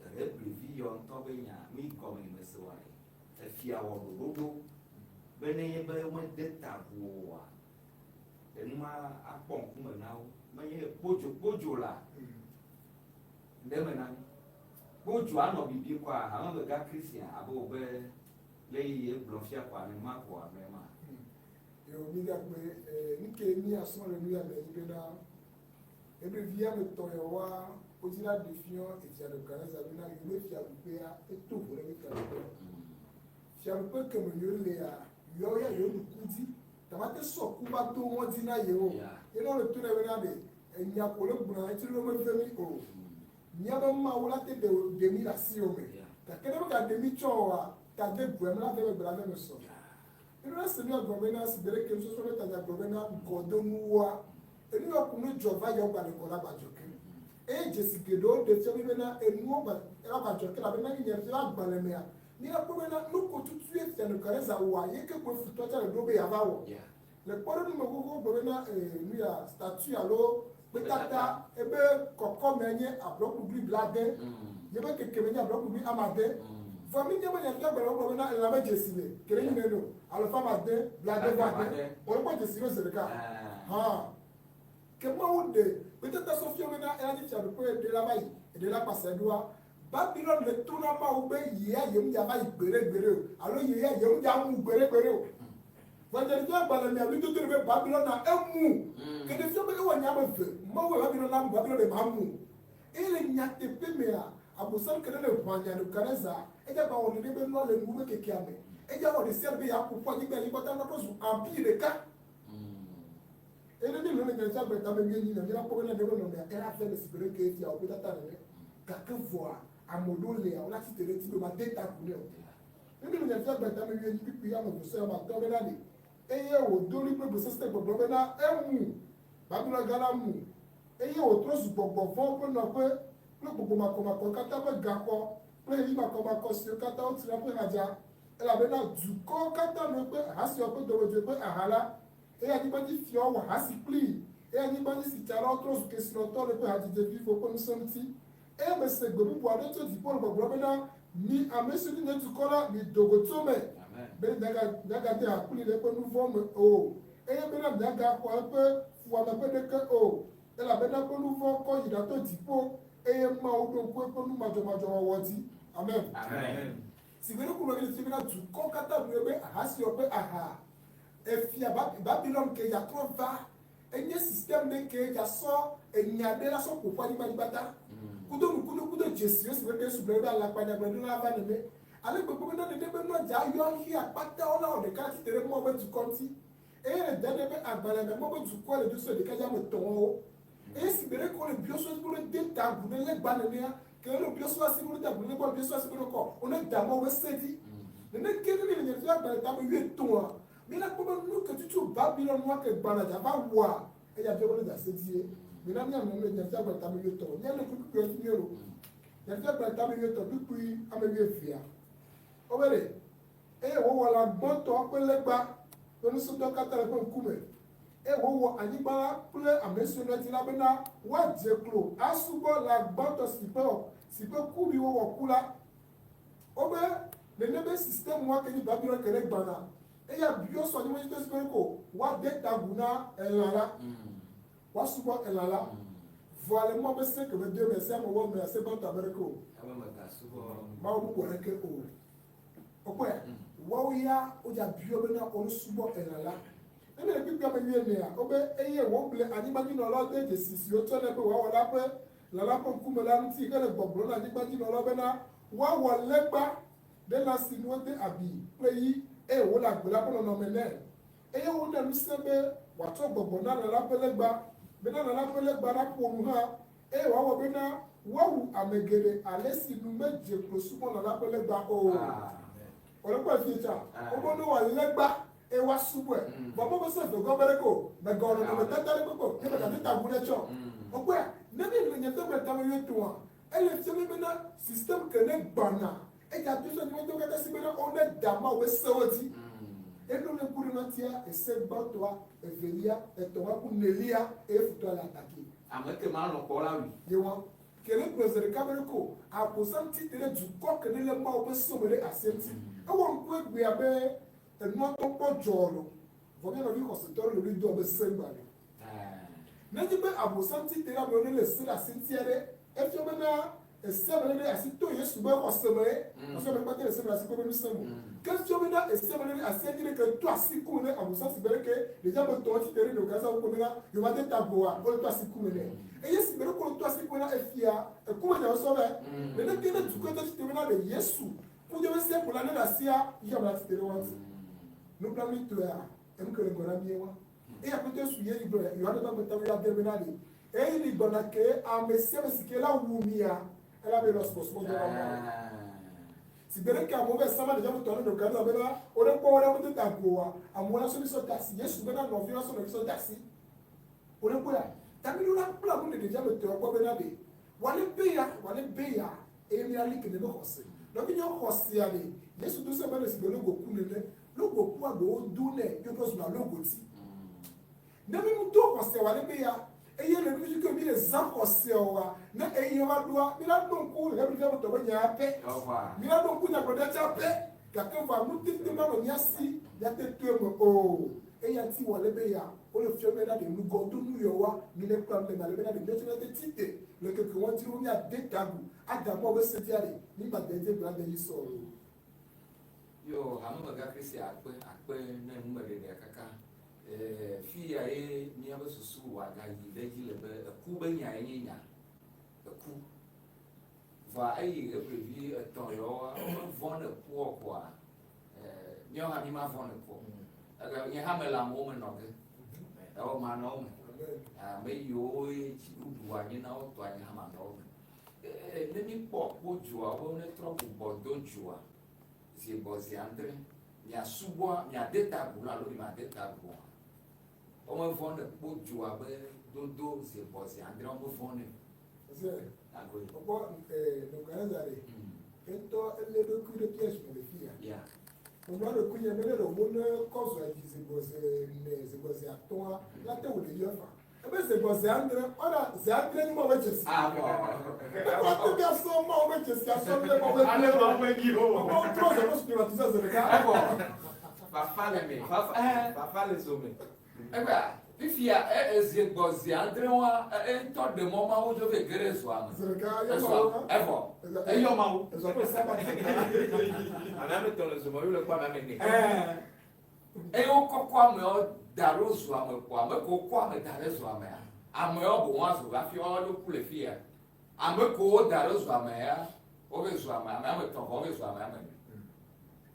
Hebrivi yɔ ŋutɔ be nya mi gɔme me se wa ɖe. Efia wɔ ɖoɖoɖo be ne ye be womede ta agu oa, enuma akpɔ ŋkume na wo. Menye kpodzo kpodzo la ɖe me na mi. Kpodzo anɔ bibi kɔa hamemegã Christian abe wo be le yi ye gblɔ fia kɔa nenema kɔa nɔe ma. Yo mi gakpe nuke míasrɔ̃ le nu ya me nyi bena Hebrevi ame etɔ̃ yawoa wodzi la ɖe fiɔ efia Nebukadnezar bena yewobe fiaɖuƒea eto vo ɖe be fiaɖuƒea. Fiaɖuƒe ke me yewo lea, yewo ya yewo ɖu ku dzi. Ta mate sɔ ku va do ŋɔdzi na yewo. Ye ne wole to nɛ bena ɖe enya ko le gblɔa etsi ɖe meve mí o. Míabe Mawu la te ɖe ɖe mí le asiwò me. Gake ne megaɖe mí tsɔ oa, ta de goe me la ve me gbe la ve me sɔ. Enu ɖe se mía gblɔ bena sigbe ɖe ke nusɔsrɔ̃ ɖe tanya gblɔ bena ŋgɔdonuwoa, enu yɔ ku ne dzɔ va yɔ gba le ŋgɔ la gba dzɔ ke. Eye dzesi geɖewo ɖe fia mí bena enuwo gba la gba dzɔ ke elabena nye nya fia agbalẽ mea, mía kpɔ bena nuko tutue fia Nebukadnezar wɔa ye ke koe futɔ tsa le ɖo be yeava wɔ. Le kpɔɖeŋu me xoxo gblɔ bena nu ya statue alo kpetata ebe kɔkɔme nye ablɔkugli blaade, ye be kekeme nye ablɔkugli amade. Vɔ mi nye be nya fia gbalẽ gblɔ bena elã be dzesi le ke ɖe nyi nene o, alo fa amade, blaade vɔ ade. Wòle kpɔ dzesi ɖo zi ɖeka. Hã. Ke Mawu ɖe kpetata sɔ fia bena eya nye fiaɖuƒe eɖe la va yi, eɖe la kpase ɖoa. Babilon le to na Mawu be yea yem dza va yi gbeɖe gbeɖe o, alo yea yem dza mu gbeɖe gbeɖe o. Vɔ nyateƒe agbalẽ mea ɣlidodo ɖe be Babilon na emu. Ke ɖe fia be ewɔ nya ame eve, Mawu be Babilon na mu, Babilon ɖe mamu. Eye le nyateƒe mea, Abosam ke ɖe le ʋã nya Nebukadnezar, edze agba wɔ nene be nua le nu be kekea me. Edze awɔ ɖesiaɖe be yeaƒo ƒu anyigba yi kpata natrɔ zu empire ɖeka. Eye ne míele le nyateƒe agbalẽ tame míenyi mea, míava kpɔ bena ɖe be nɔnɔmea ela ve le sigbe ɖe ke fia wò kpetata nene. Gake vɔa, ame ɖewo lia, wola tsi te ɖe eŋuti be made ta agu nɛ o. Ne míele nyateƒe agbalẽ tame wuienyi kpukpui ame eve sɔe ame atɔ̃ bena ɖe, eye wòdo ɣli kple gbe sesẽ gbɔgblɔ bena, Emu! Babilon gã la mu, eye wòtrɔ zu gbɔgbɔ vɔ̃wo ƒe nɔƒe kple gbɔgbɔ makɔmakɔwo katã ƒe gaxɔ kple xevi makɔmakɔ siwo katã wotsrɔ̃ ƒe xadza, elabena dukɔwo katã no eƒe ahasiwɔwɔ ƒe dɔmedzoe ƒe aha la, eye anyigbadzifiawo wɔ ahasi kplii, eye anyigbadzisitsalawo trɔ zu kesinɔtɔwo le eƒe hadzidzi viviwo ƒe ŋusẽ ŋuti. Eye mese gbe bubu aɖe tso dziƒo le gbɔgblɔm bena, Mi ame siwo nye nye dukɔ la, mido go tso eme, bene miagade ha kplii le eƒe nu vɔ̃ me o, eye bena miagaxɔ eƒe fuwɔame ƒe ɖeke o, elabena eƒe nu vɔ̃ kɔ yi ɖato dziƒo, eye Mawu ɖo ŋku eƒe nu madzɔmadzɔ wɔwɔ dzi. Amen. Si gbe ɖe ku nɔ fia bena dukɔwo katã ɖu eƒe ahasiwɔwɔ ƒe aha. Efia Babilon ke yeatrɔ va enye système ɖe ke yasɔ enya ɖe la sɔ ƒo ƒu anyigba dzi kpata. Kudo nukudo kudo dzesiwo si be Yesu gblɔ be alakpa nyagblɔɖila la va nene. Ale gbegbe bena nene be nua dza yɔ xexea kpata wo la wɔ ɖeka tsi te ɖe Mawu be dukɔ ŋuti. Eye le Daniel be agbalẽ me Mawu be dukɔa le do sue ɖeka dzi ame etɔ̃ wo. Eye si gbe ɖe ke wole biɔ so esi be wole de ta agu ne legba nenea, ke wole biɔ so asi be wole de agu ne legba, wole biɔ so asi be wole kɔ, wone da Mawu be se dzi. Nene ke ne mi le nyateƒe agbalẽ tame wuietɔ̃a, mina kpɔ be nu ke tutu Babilon nua ke gbana dza va wɔa, eya biɔ be wole da se dzie. Mina mia nɔ le nyateƒe agbalẽ tame wuietɔ̃. Mia le kpukpui fi mie lo. Nyateƒe agbalẽ tame wuietɔ̃ kpukpui ame wuievea. Wobe ɖe, eye wòwɔ lã gbãtɔ ƒe legba ƒe nusɔdɔ katã le eƒe ŋkume. Eye wòwɔ anyigba la kple ame siwo nɔ edzi la bena woadze klo asubɔ lã gbãtɔ si ƒe si ƒe kuɖi wowɔ ku la. Wobe nene be système wa ke nyi Babylon ke ɖe gbãna. Eya biɔ sɔ anyigbadzitɔ si be ko woade ta agu na elã la. Woasubɔ elã la. Vɔa le mɔ be se ke be do eme se ame wɔ me se gbãtɔ abe ɖeke o. Mawu bubu aɖeke o. Wokpɔe? Woawo ya wodza biɔ bena wosubɔ elã la. Ne míele kpukpui ame wuienea, wobe, Eye wòble anyigbadzinɔlawo de dzesi si wotsɔ nɛ be wòawɔ la ƒe lã la ƒe ŋkume la ŋuti hele gbɔgblɔm na anyigbadzinɔlawo bena woawɔ legba ɖe lã si nu wode abi kple yi eye wòle agbe la ƒe nɔnɔme nɛ. Eye wonɛ ŋusẽ be wòatsɔ gbɔgbɔ na lã la ƒe legba, bena lã la ƒe legba naƒo nu hã, eye wòawɔ bena woawu ame geɖe alesi nu medze klo subɔ lã la ƒe legba o. Wòle kpɔe fie tsa. Wobe ne wòalé legba eye woasubɔe. Vɔ mɔ be se vegɔ be ɖeke o. Megawɔ nɔnɔmetata ɖe kpekpe o. Ye megate ta gu ɖe tsɔ. Wokpɔea? Ne mi le nyateƒe le tame wuietɔ̃a, ele fia mi bena système ke ne gbana, edza do so anyigba katã si bena wone da Mawu be sewo dzi. Eno ne ku ɖe nɔtia, ese gbãtɔa, evelia, etɔ̃a ku nelia eye futɔa le attaquer. Ame ke malɔ̃ kpɔ la wui. Ye wa. Ke ne gblɔ zi ɖeka be ɖe ko Abosam tsi tre ɖe dukɔ ke ne lé Mawu ƒe sewo me ɖe asi ŋuti. Ewɔ ŋku egbea be enua tɔ kpɔ dzɔ lo. Vɔ mía nɔvi xɔsetɔ ɖe le ɣli doa be se ŋgba li. Nenye be Abosam tsi tre ɖe amewo ne lé se ɖe asi ŋuti aɖe, efia bena esea me lé ɖe asi to Yesu be xɔse me ye. Xɔse me kpata le se me ɖe asi kple be ŋusẽ me o. Ke efia bena esea me lé ɖe asi edzi ɖe ke to asi ku me ne Abosam si gbe ɖe ke ɖevi ame etɔ̃ tsi tre ɖe Nebukadnezar ŋkume bena yewoade ta agu oa, wole to asi ku me nɛ. Eye si gbe ɖe ke wole to asi ku me na efia, eku me nyawo sɔ be, neneke ne dukɔ tɔ tsi tre bena ɖe Yesu ku ɖe be sea ƒo la ne ɖe asia, xexea me la tsi tre ɖe woa ŋuti. Nublanuitɔea, enu ke le ŋgɔ na mí ye wa. Eye Aƒetɔ Yesu yi edzi gblɔ le Yohanes ƒe agbalẽ wuiadre bena ɖe, Ɣeyiɣi li gbɔna ke ame sia ame si ke la wu mia, elabe ele subɔsubɔdɔ la wɔm. Si gbe ɖeke amewo va sama ɖevi ametɔ ɖe Nebukadnezar bena wole kpɔ wo ɖa womede ta agu oa, amewo la sɔ ɖi sɔ de asi. Yesu bena nɔviwo la sɔ nɔvi sɔ de asi. Wole kpɔea? Ta míɖo la kpla nu le ɖevi ametɔa gbɔ bena ɖe wòale be ya, wòale be ya eye míali ke ne be xɔse. Nɔvinyewo xɔsea ɖe, Yesu do se be le sigbe logoku nene. Logokua ɖewo do nɛ ye wotrɔ zuna logoti. Ne mí ŋutɔ xɔse wòale be ya eye le nu ke mí le zã xɔsea oa, ne ɣeyiɣia va ɖoa, mí la ɖo ŋku Hebri ametɔ be nyaa pɛ. Mí la ɖo ŋku nyagblɔɖia tsã pɛ. Gake vɔa nutete manɔ mía si míate to eme o. Eya ŋuti wòale be ya wole fiɔ bena ɖe nugɔdonuyɔwoa, mí ne kpla nu le eme ale bena ɖe míatsɔ míate tsi te le ŋkeke wɔn dzi wo míade ta agu ada Mawu be se dzia ɖe, mí ŋgba de edzi gblɔ ade dzi sɔ o. Yo, hamemegã Kristi akpe akpe ne numeɖeɖea kaka. E, fi ya ye míaƒe susu wòagayi ɖe edzi le be eku be nya ye nye nya. Eku. Vɔa eyi Hebrivi etɔ̃ yewoa, womevɔ̃ ne kua kɔa, míawo hã mímavɔ̃ ne kua. Ege nye hã mele amewo me nɔ ge. Ewɔ manɔ wo me. Ame yiwo dziɖuɖu anyi na wo tɔ nye hã manɔ wo me. Ne míkpɔ kpodzoa wo ne trɔ gbugbɔ do dzoa zi gbɔ zi adre, miasubɔa, miade ta agu alo mimade ta agu oa, womevɔ̃ ne kpodzoa be dodo zi gbɔ zi adre, womevɔ̃ nɛ o. Ze, wokpɔ Nebukadnezar ɖe, etɔ elé ɖokui ɖe piège me le fiya. Ŋlɔ ɖokui nye be ne ɖe wo ne kɔ zɔa dzi zi gbɔ zi ene, zi gbɔ zi atɔ̃a, la te wò ɖevi efa. Ebe zi gbɔ zi adre, ɔna zi adre nye Mawu be dzesi. Ekɔ te be asɔ Mawu be dzesi asɔ lé Mawu be Ale Mawu be dzi o. Mawu trɔ zɔ kɔ stigmatise zi ɖeka. Evɔ. Fafa le me. Fafa, eh. Fafa le zo me. Egbea, fifia, ezi gbɔ zi adre wa, eŋutɔ ɖe mɔ Mawu dzo vɛ ge ɖe zɔa me. Zi ɖeka, eyɔ Ezɔa, Mawu na. evɔ. Eyɔ Mawu. Ezɔ kple Sabbat. Ame ame etɔ̃ le zo me, wole kpɔ ame ame ene. Ɛɛ. Eye wokɔkɔ amewo da ɖo zɔa me kpɔ, ame kewo kɔ ame da ɖe zɔa mea, amewo boŋ azu hafi woawo ku le fiya. Ame kewo da ɖe zɔa me ya, wove zɔa me, ame ame etɔ̃ vɔ wove zɔa me ame ene.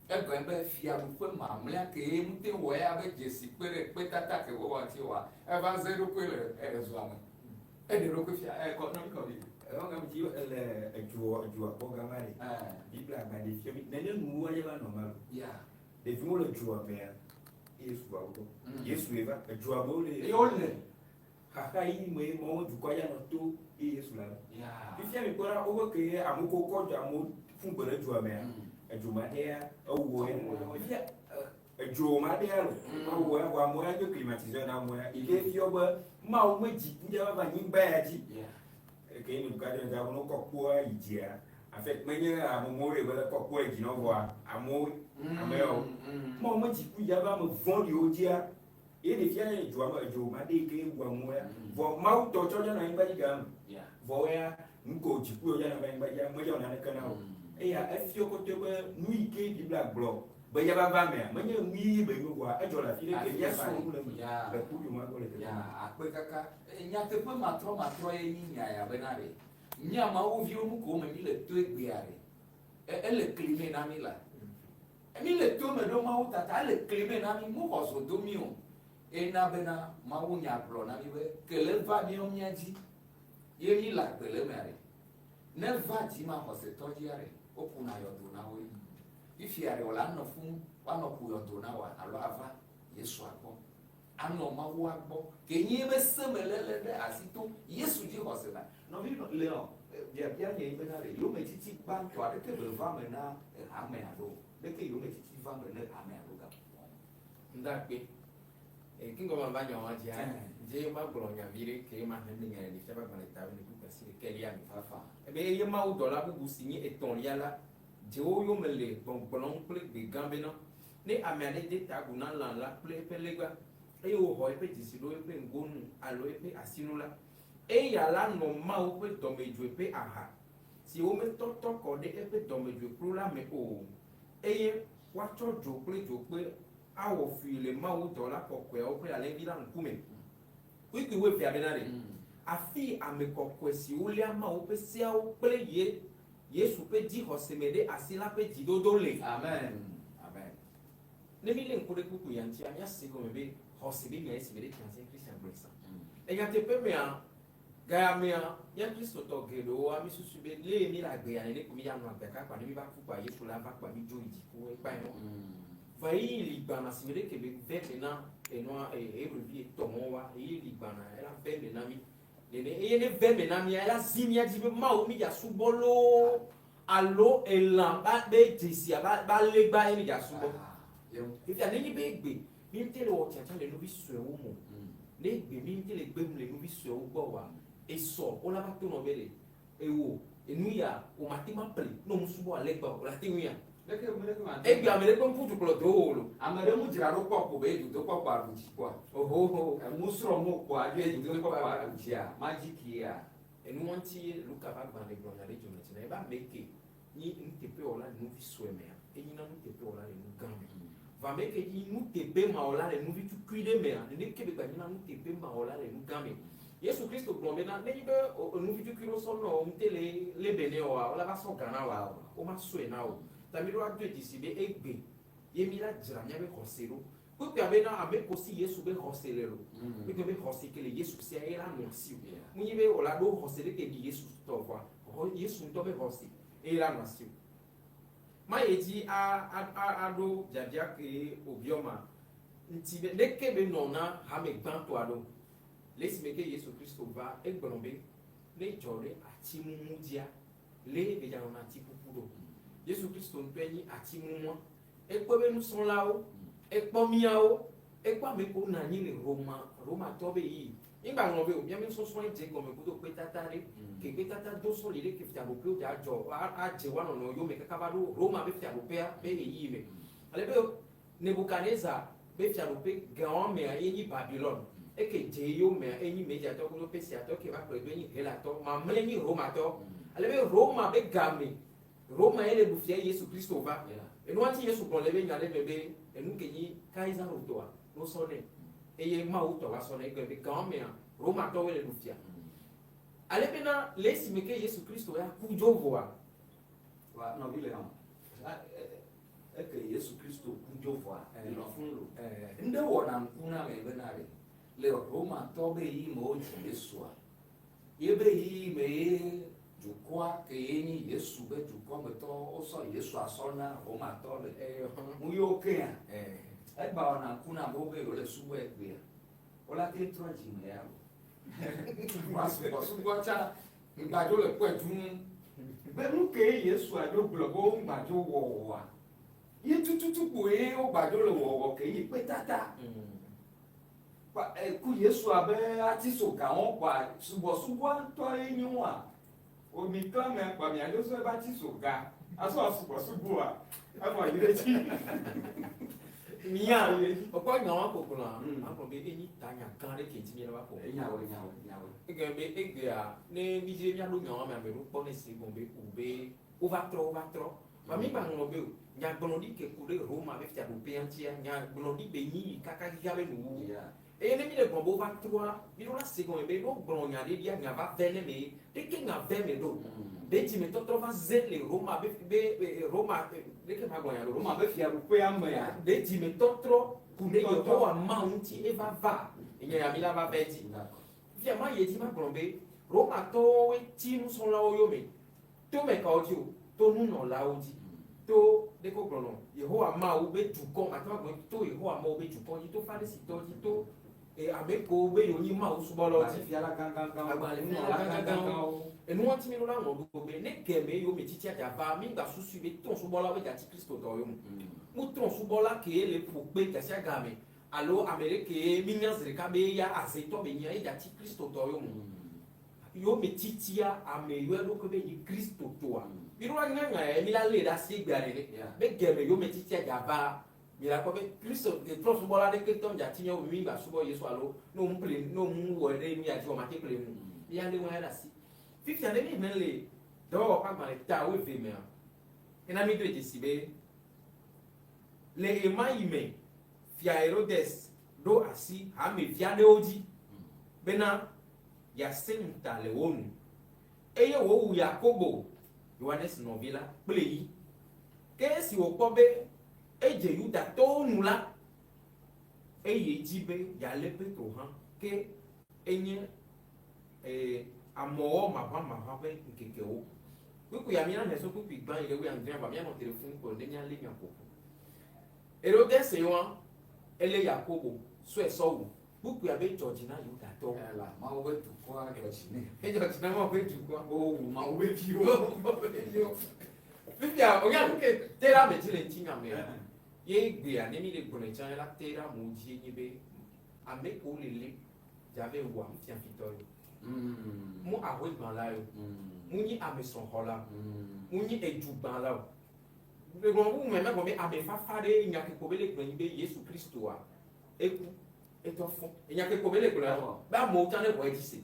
Egɔme be fiaɖuƒe mamlɛa kee ŋute wɔ ya be dzesi kpe ɖe kpetata ke wowɔ ŋuti oa, eva ze eɖokui le zɔa me. Eɖe ɖokui fia. Ɛ kɔ nɔvi kɔvi. Ewɔ gam dzi ele edzoa edzoa kpɔ gama ɖe. Biblia gba ɖe fia mi. Nene nuwo aɖe va nɔ ma lo. Ya. Ɖeviwo le dzoa mea. Yesu va wo gbɔ. Yesu ye va. Edzoa me wole. Eye wole. Xaxa yi me ye mɔwo dukɔ ya nɔ to ye Yesu la. Ya. Fifia mi kpɔ ɖa wobe ke ye amewo ko kɔ dzo amewo fún gbe ɖe dzoa mea. Edzo ma ɖe ya ewɔ ya. Fifia edzo ma ɖe ya lo. Ewɔ ya vɔ amewo ya nye climatiseur na amewo ya. Yi ke fiɔ be Mawu me dziku dza va va anyigba ya dzi. Ya. Eke yi Nebukadnezar no kɔ kpoa yi dzia. En fait menye amewo ye be le kɔ kpoa yi dzi na wo vɔa amewo ame yawo. Mawu me dziku dza va ame vɔ̃ɖiwo dzia. Ye ɖevia ye dzoa me edzo ma ɖe yi ke wu amewo ya. Vɔ Mawu tɔ tsɔ dza nɔ anyigba dzi gã me. Ya. Vɔ ya nuko dziku yɔ dza nɔ anyigba dzia medza wɔ naneke na wo. Eya efiɔ kɔtɔe be nu yi ke Biblia gblɔ be ya va va mea menye nu yi be nyo vɔa edzɔ le afi ɖe ke míasrɔ̃ nu le eme Ya. le kpukpui ma gbɔ le teƒe Ya ma. akpe kaka. Nyateƒe matrɔ matrɔ ye nyi nya ya bena ɖe. Mía Mawu viwo nu ko me mi le to egbea ɖe. Ele klime na mi la. Mi le to me ɖo Mawu tata ele klime na mi mu xɔ zo do mi o. Ena bena Mawu nya gblɔ na mi be kele va míawo mía dzi ye mi le agbe le mea ɖe. Ne va dzi ma xɔsetɔ dzia ɖe wokuna yɔdo na wo. Fifia ɖe wòle anɔ fún woanɔ ku yɔdo na woa alo ava Yesua gbɔ. Anɔ Mawua gbɔ. Ke nye be semelele ɖe asi to Yesu dzi xɔse me. Nɔvi Leon, biabia nye bena ɖe yometiti gbãtɔ aɖeke be va me na hamea ɖo. Ɖeke yometiti va me ne hamea ɖo gaƒoƒoa. Ndakpe. Kingo ma va nyawa dzia, dze ma gblɔ nya vi ɖe ke ma hem nya le fia ba gbalẽ ta ne kpukpui asi ɖekɛlia me. Fafa. Ebe eye Mawu dɔla bubu si nye etɔ̃lia la, dze wo yome le gbɔgblɔm kple gbe gã bena, ne ame aɖe de ta agu na lã la kple eƒe legba, eye wòxɔ eƒe dzesi ɖo eƒe ŋgonu alo eƒe asinu la, eya la nɔ Mawu ƒe dɔmedzoe ƒe aha, si wometɔtɔ kɔ ɖe eƒe dɔmedzoekplu la me o, eye woatsɔ dzo kple dzokpe awɔ fui le Mawu dɔla kɔkɔeawo kple Alẽvi la ŋkume. Kpukpui wuievea bena ɖe, afii ame kɔkɔe siwo léa Mawu ƒe seawo kple ye Yesu ƒe dzixɔse me ɖe asi la ƒe dzidodo le. Amen. Amen. Ne mílé ŋku ɖe kpukpui ya ŋutia, míase gɔme be xɔse be nya esi me ɖe fiase Kristian gblɔe sã. Le nyateƒe mea, gaya mea, mía Kristotɔ geɖewoa, mísusu be lé mí le agbea nene ko míanɔ agbea kaka ne míva ku kpa Yesu la va kpa mí dzo yi dziƒo ekpa enɔ. Vɔ ɣeyiɣi li gbana si me ɖe ke be ve me na enɔa Hebrevi etɔ̃ wa, ɣeyiɣi li gbana ela ve me na mí. Nene eye ne ve me na mía, ela zi mía dzi be Mawu mí dza subɔ loo alo elã ba be dzesia ba ba legba ye mí dza subɔ. Fifia nenye be egbe mí ŋute le wɔ tsatsa le nuvi suewo me o, ne egbe mí ŋute le gbem le nuvi suewo gbɔ oa, esɔ wola va to nɔ be le ewò enu ya wò mate ŋu aƒle ne wò ŋusubɔ alegba o, wò la te ŋui ya. Leke leke ma te. Egbe ame ɖe kpe ŋku dukplɔ do wò lo. Ame ɖe mu dzra ɖo kpɔ ko be dodokpɔ kpɔ aɖu dzi kpɔa. Ohoho. Emu srɔ̃ mo kpɔa dzo dodokpɔ kpɔ aɖu dzia madziki ya. Enu ŋuti ye Luka va gbalẽ gblɔ nya ɖe dzɔme dzi na ebe ame ke nyi nuteƒewɔla le nuvi sue mea, enyina nuteƒewɔla le nu gã me. Vɔ ame ke nyi nuteƒemawɔla le nuvi tukui ɖe mea, nene ke be gba nyina nuteƒemawɔla le nu gã me. Yesu Kristo gblɔ bena nenye be nuvi tukui ɖewo sɔ nɔ ŋute le lé be nɛ oa, wola va sɔ gã na woa, woma sɔe na wo. Ta mi ɖo adoe dzesi be egbe ye mi la dzra míaƒe xɔse ɖo. Kpukpuia bena ame ko si Yesu be xɔse le lo. Kpukpuia be xɔse ke le Yesu sia ye la nɔ asi o. Munyi be wòla ɖo xɔse ɖe ke ɖi Yesu tɔ vɔa, Yesu ŋutɔ be xɔse eye la nɔ asi o. Ma ye dzi a a a aɖo biabia ke wòbiɔ ma ŋuti be leke be nɔ na hame gbãtɔa ɖo. Le esime ke Yesu Kristo va, egblɔ be ne dzɔ ɖe ati mumu dzia, lé be dzanɔna ati ƒuƒu ɖo. Yesu Kristo ŋutɔe nyi ati mumua. Ekpɔ be nusrɔ̃lawo, ekpɔ míawo, ekpɔ ame kewo nɔ anyi le Roma, Romatɔ be ɣeyiɣi. Mígba ŋlɔ be o, míaƒe nusɔsrɔ̃e dze egɔme kudo kpetata ɖe. Ke kpetata do sɔli ɖe ke fiaɖuƒewo dza dzɔ, adze woa nɔnɔewo yome kaka va ɖo Roma be fiaɖuƒea be ɣeyiɣi me. Ale be Nebukadnezar be fiaɖuƒe gãwo mea ye nyi Babilon. Eke dze yomea ye nyi Mediatɔ kudo Persiatɔ, eke va kplɔe do ye nyi Helatɔ, mamlɛ nyi Romatɔ. Ale be Roma be game, Roma ye le ɖu fia ye Yesu Kristo va. Enua ŋuti Yesu gblɔ le ebe nya ɖe me be enu ke nyi Kaisaro tɔa, no sɔ nɛ eye Mawu tɔ va sɔ nɛ. Egblɔe be gawo mea, Romatɔwoe le ɖu fia. Ale bena le esime ke Yesu Kristo ya ku dzo vɔa, Wa nɔvi le hã. Eke Yesu Kristo ku dzo vɔa, elɔ fún lo. Ŋɖe wɔna ŋku na ame bena ɖe le Romatɔ be ɣeyiɣi me wodzi Yesua, Ye be ɣeyiɣi me ye dukɔa ke ye nyi Yesu be dukɔmetɔwo wosɔ Yesu asɔ na Romatɔ le. Nu yiwo kea, egba wɔna ŋku na amewo be yewole subɔe egbea. Wola te trɔ dzime ya o. Woa subɔsubɔ tsã ŋgbadzo le kpɔe duu. Be nu kee Yesu adzo gblɔ be wo ŋgbadzo wɔwɔa, ye tututu kpoe wo gbadzo le wɔwɔ ke nyi kpetata. Kpa ku Yesu abe atisogawo kpoa subɔsubɔa ŋutɔ ye nyo wa. O mi klã mea kpoa miadzo sɔ ebe atisoga asɔ subɔsubɔa evɔ yi ɖe dzi. Mia okpɔ nyawo ko gblɔa, agblɔ be enyi tanya gã ɖe ke dzi mi le va ƒo. Enyawo, enyawo, enyawo. Egɔme be egbea ne mi dzi be miaɖo nyawo me ame ɖewo kpɔ ne se gɔme be o be wova trɔ wova trɔ. Vɔ mi gba ŋlɔ be o nyagblɔɖi ke ku ɖe Roma be fiaɖuƒea ŋutia nyagblɔɖi be nyi yi kaka xexea be nuwuwu. Eye ne mi le gblɔ be wova trɔa, mi ɖo la se gɔme be ne wogblɔ nya ɖe ɖia nya va ve ne me ɖeke nya ve me ɖo. Ɖe dzimetɔtrɔ va ze le Roma be be Roma ɖeke ma gblɔ nya ɖo. Roma be fiaɖuƒea mea. Ɖe dzimetɔtrɔ ku ɖe Yehowa Mawu ŋuti eva va enya ya mi la va ve dzi. Fifia ma yi edzi ma gblɔ be Romatɔwoe ti nusrɔ̃lawo yome to me kawo dzi o, to nunɔlawo dzi, to ɖeke wogblɔ nɔ Yehowa Mawu be dukɔ, mate ŋu agblɔ to Yehowa Mawu be dukɔ dzi, to Farisitɔwo dzi, to ame kewo be yewo nyi Mawu subɔlawo dzi. Agbalẽfiala gãgãgãwo, Agbalẽfiala gãgãgãwo. Enu ŋuti mi ɖo la ŋlɔ ɖo be ne game yome tsitsia dza va, mi ŋgba susui be trɔ̃subɔlawo be dza tsi Kristotɔwo yome. Mu trɔ̃subɔla kee le ƒo kpe gasiagame alo ame ɖe kee mi nya zi ɖeka be eya azetɔ be nyia ye dza tsi Kristotɔwo yome. Yome tsitsia ame yɔ eɖokui be nyi Kristotɔa. Mi ɖo la nya nya ya mi la lé ɖe asi egbea nene. Be game yome tsitsia dza va, mi la kpɔ be Kristo trɔ̃subɔla ɖeke ŋutɔ ŋdza tsi míawo mi ŋgba subɔ Yesu alo ne wo ƒle ne wo wɔ ɖe nu ya dzi wɔ mate ƒle nu. Mi ya lé wa ya ɖe asi. Fifia ne mi hlẽ le dɔwɔwɔ ƒe agbalẽ ta wuieve mea, ena mi doe dzesi be le ɣemaɣi me fia Herodes ɖo asi hamevi aɖewo dzi bena yeasẽ ŋuta le wo nu. Eye wòwu Yakobo, Yohanes nɔvi la, kple yi. Ke esi wòkpɔ be edze Yudatɔwo nu la, eyi edzi be yealé Petro hã, ke enye e, amɔwɔ maʋãmaʋã ƒe ŋkekewo. Kpukpuia míaxlẽ tso kpukpui gbã yi ɖe wuiadrea vɔ míanɔ te ɖe fũu ko ne míalé nya ƒoƒu. Herodes yɔa, elé Yakobo, sɔe sɔ wu. Kpukpuia be dzɔ dzi na Yudatɔwo. Ela Mawu be dukɔa dzɔ dzi nɛ. Edzɔ dzi na Mawu be dukɔa. Wowu Mawu be viwo. Mawu be viwo. Fifia wonya nu ke te ɖe ame dzi le ŋutinya mea. Ye gbea ne mi le gblɔe tsã la te ɖe amewo dzi nye be ame kewo le lé dza ve wua nufiafitɔ yo. Mu ahoegbãla yo. Mu nyi ame srɔ̃xɔla. Mu nyi edugbãla o. Le gblɔ bubu me megblɔ be ame fafa ɖe nya ke ko be le gblɔe nyi be Yesu Kristoa eku etɔ fɔ. Enya ke ko be le gblɔe be amewo tsã ne xɔe dzi se.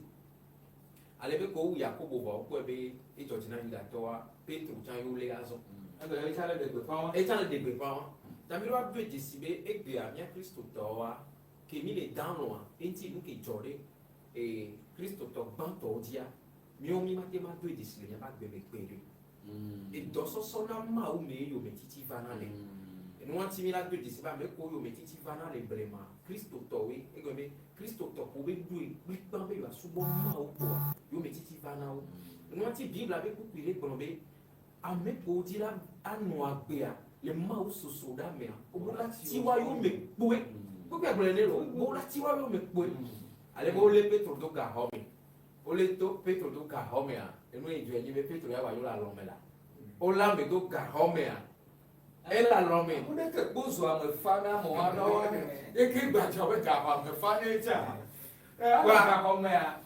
Ale be ko wowu Yakobo vɔ wokpɔe be edzɔ dzi na Yudatɔwoa, Petro tsã ye wolé azɔ. Egbe etsã le ɖe gbeƒã wa. Etsã le ɖe gbeƒã wa. Ta mi ɖo adoe dzesi be egbea mía Kristotɔwoa, ke mi le dan lɔa, eŋuti nu ke dzɔ ɖe e Kristotɔ gbãtɔwo dzia, míawo mi mate ŋu adoe dzesi le míaƒe agbe me gbeɖe. Edɔsɔsɔ na Mawu mee yometiti vana le. Enua ŋuti mi la doe dzesi be ame kewo yometiti vana le blema, Kristotɔwoe. Egɔme be Kristotɔ kewo be ɖoe kplikpã be yewoasubɔ Mawu kpoa, yometiti vana wo. Enua ŋuti Biblia be kpukpui ɖe gblɔ be ame kewo dzi la anɔ agbea le Mawu sosroɖa mea, wobe la ti woa yome kpoe. Kpukpuia gblɔe nɛ lo, be wola ti woa yome kpoe. Ale be wolé Petro do gaxɔ me. Wolé to Petro do gaxɔ mea, enu yi dzɔe nyi be Petro ya va yo le alɔ me la. Wolé ame do gaxɔ mea, ele alɔ me. Wo ɖe ke kpo zu ame fa na amewo aɖewo ye ke gbadzɔ be gaxɔ ame fa ne tsa. Wa gaxɔ mea,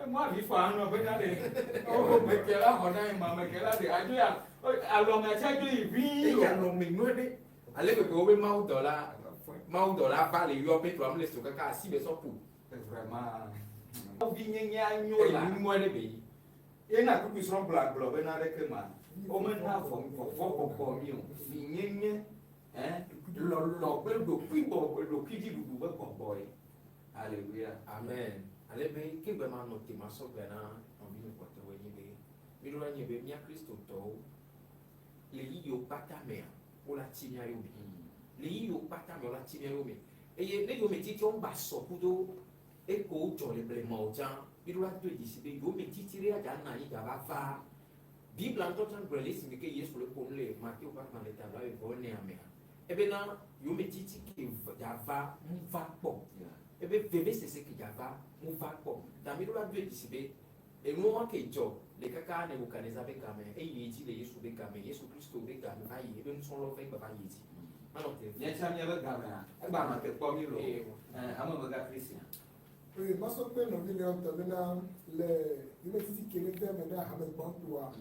mo avi fa anɔ be na ɖe. O meke la xɔ na yi ma meke la ɖe adzo ya alɔ mea tsa dzo yi ʋii. Eyi alɔ me nyuie ɖe. Ale gbegbe wobe mawudɔla mawudɔla va le yɔ Petro ame le so kaka asi be sɔ ƒo. Vraiment. Vinyenye anyo la. Enu mɔ ɖe be yi. Ye na kpukpui srɔ̃ gblɔ agblɔ be naɖeke ma. Womena vɔ vɔvɔ gbɔgbɔ mi o. Vinyenye eh lɔlɔ kple ɖokuibɔ ɖokuidziɖuɖu be gbɔgbɔ ye. Alléluia. Amen. Ale be ke gbe ma nɔ te ma sɔ gbe na nɔvinye kpɔtɔwo nye be mi ɖo la nye be mía Kristotɔwo le yiyiwo kpata mea wola ti mía yome. Le yiyiwo kpata me wola ti mía yome. Eye ne yometitiwo ŋgba sɔ kudo ekowo dzɔ le blema o tsã. Mi ɖo la do dzesi be yome titi ɖe dza na anyi dza va va. Biblia ŋutɔ tsã gblɔe le esime ke Yesu le ƒom le Mateo ƒe agbalẽ ta blaeve vɔ enea mea, ebena yome titi ke dza va mu va kpɔ. Ebe vevesese ke dza va mu va kpɔ. Ta mi ɖo la doe dzesi be enuwo ke dzɔ le kaka Nebukadnezar be game, eyi edzi le Yesu be game, Yesu Kristo be game va yi, ebe nusrɔ̃lawo va egbe va yi edzi. Manɔ te. Nye tsã míabe gamea, egba nɔ te kpɔ mí loo. Hamemegã Christian. Eye masɔ kple nɔvi le ŋutɔ bena le yometiti ke ne ve me na hame gbãtɔa,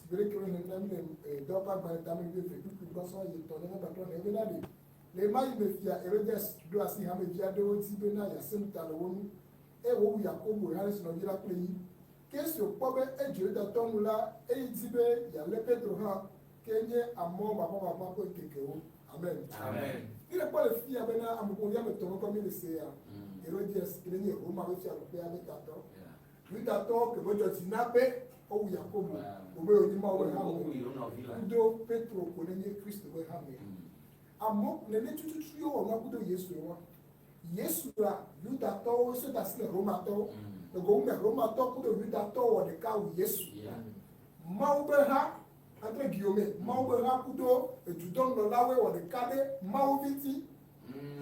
si be ɖeke wole na mi le dɔwɔƒe agbalẽ tame wuieve kpukpui gbãsɔ yi etɔ̃ ne gbãtɔ ne bena ɖe le ɣemaɣi me fia Herodes ɖo asi hamevi aɖewo dzi bena yeasẽ ŋuta le wo ŋu. Eye wòwu Yakobo, Yohanes nɔvi la kple yi. Ke esi wòkpɔ be edze Yudatɔwo ŋu la, eyi di be yealé Petro hã, ke nye amewo maʋamaʋã ƒe ŋkekewo. Amen. Amen. Mi le kpɔ le fia bena ame ƒomevi ame etɔ̃ ŋkɔ mi le se ya. Herodias ke nye Roma ƒe fiaɖuƒea ƒe tatɔ. Yudatɔwo ke medzɔ dzi na be wowu Yakobo, wobe wònye Mawu ƒe hame. Kudo Petro ko nenye Kristo ƒe hame. Amewo nene tututu ye wowɔ nua kudo Yesu wa. Yesu la, Yudatɔwo se da asi le Romatɔwo. Le go me Romatɔwo kudo Yudatɔwo wɔ ɖeka wu Yesu. Mawu be ha entre guillemets, Mawu be ha kudo edudɔnunɔlawoe wɔ ɖeka ɖe Mawu vi ŋuti.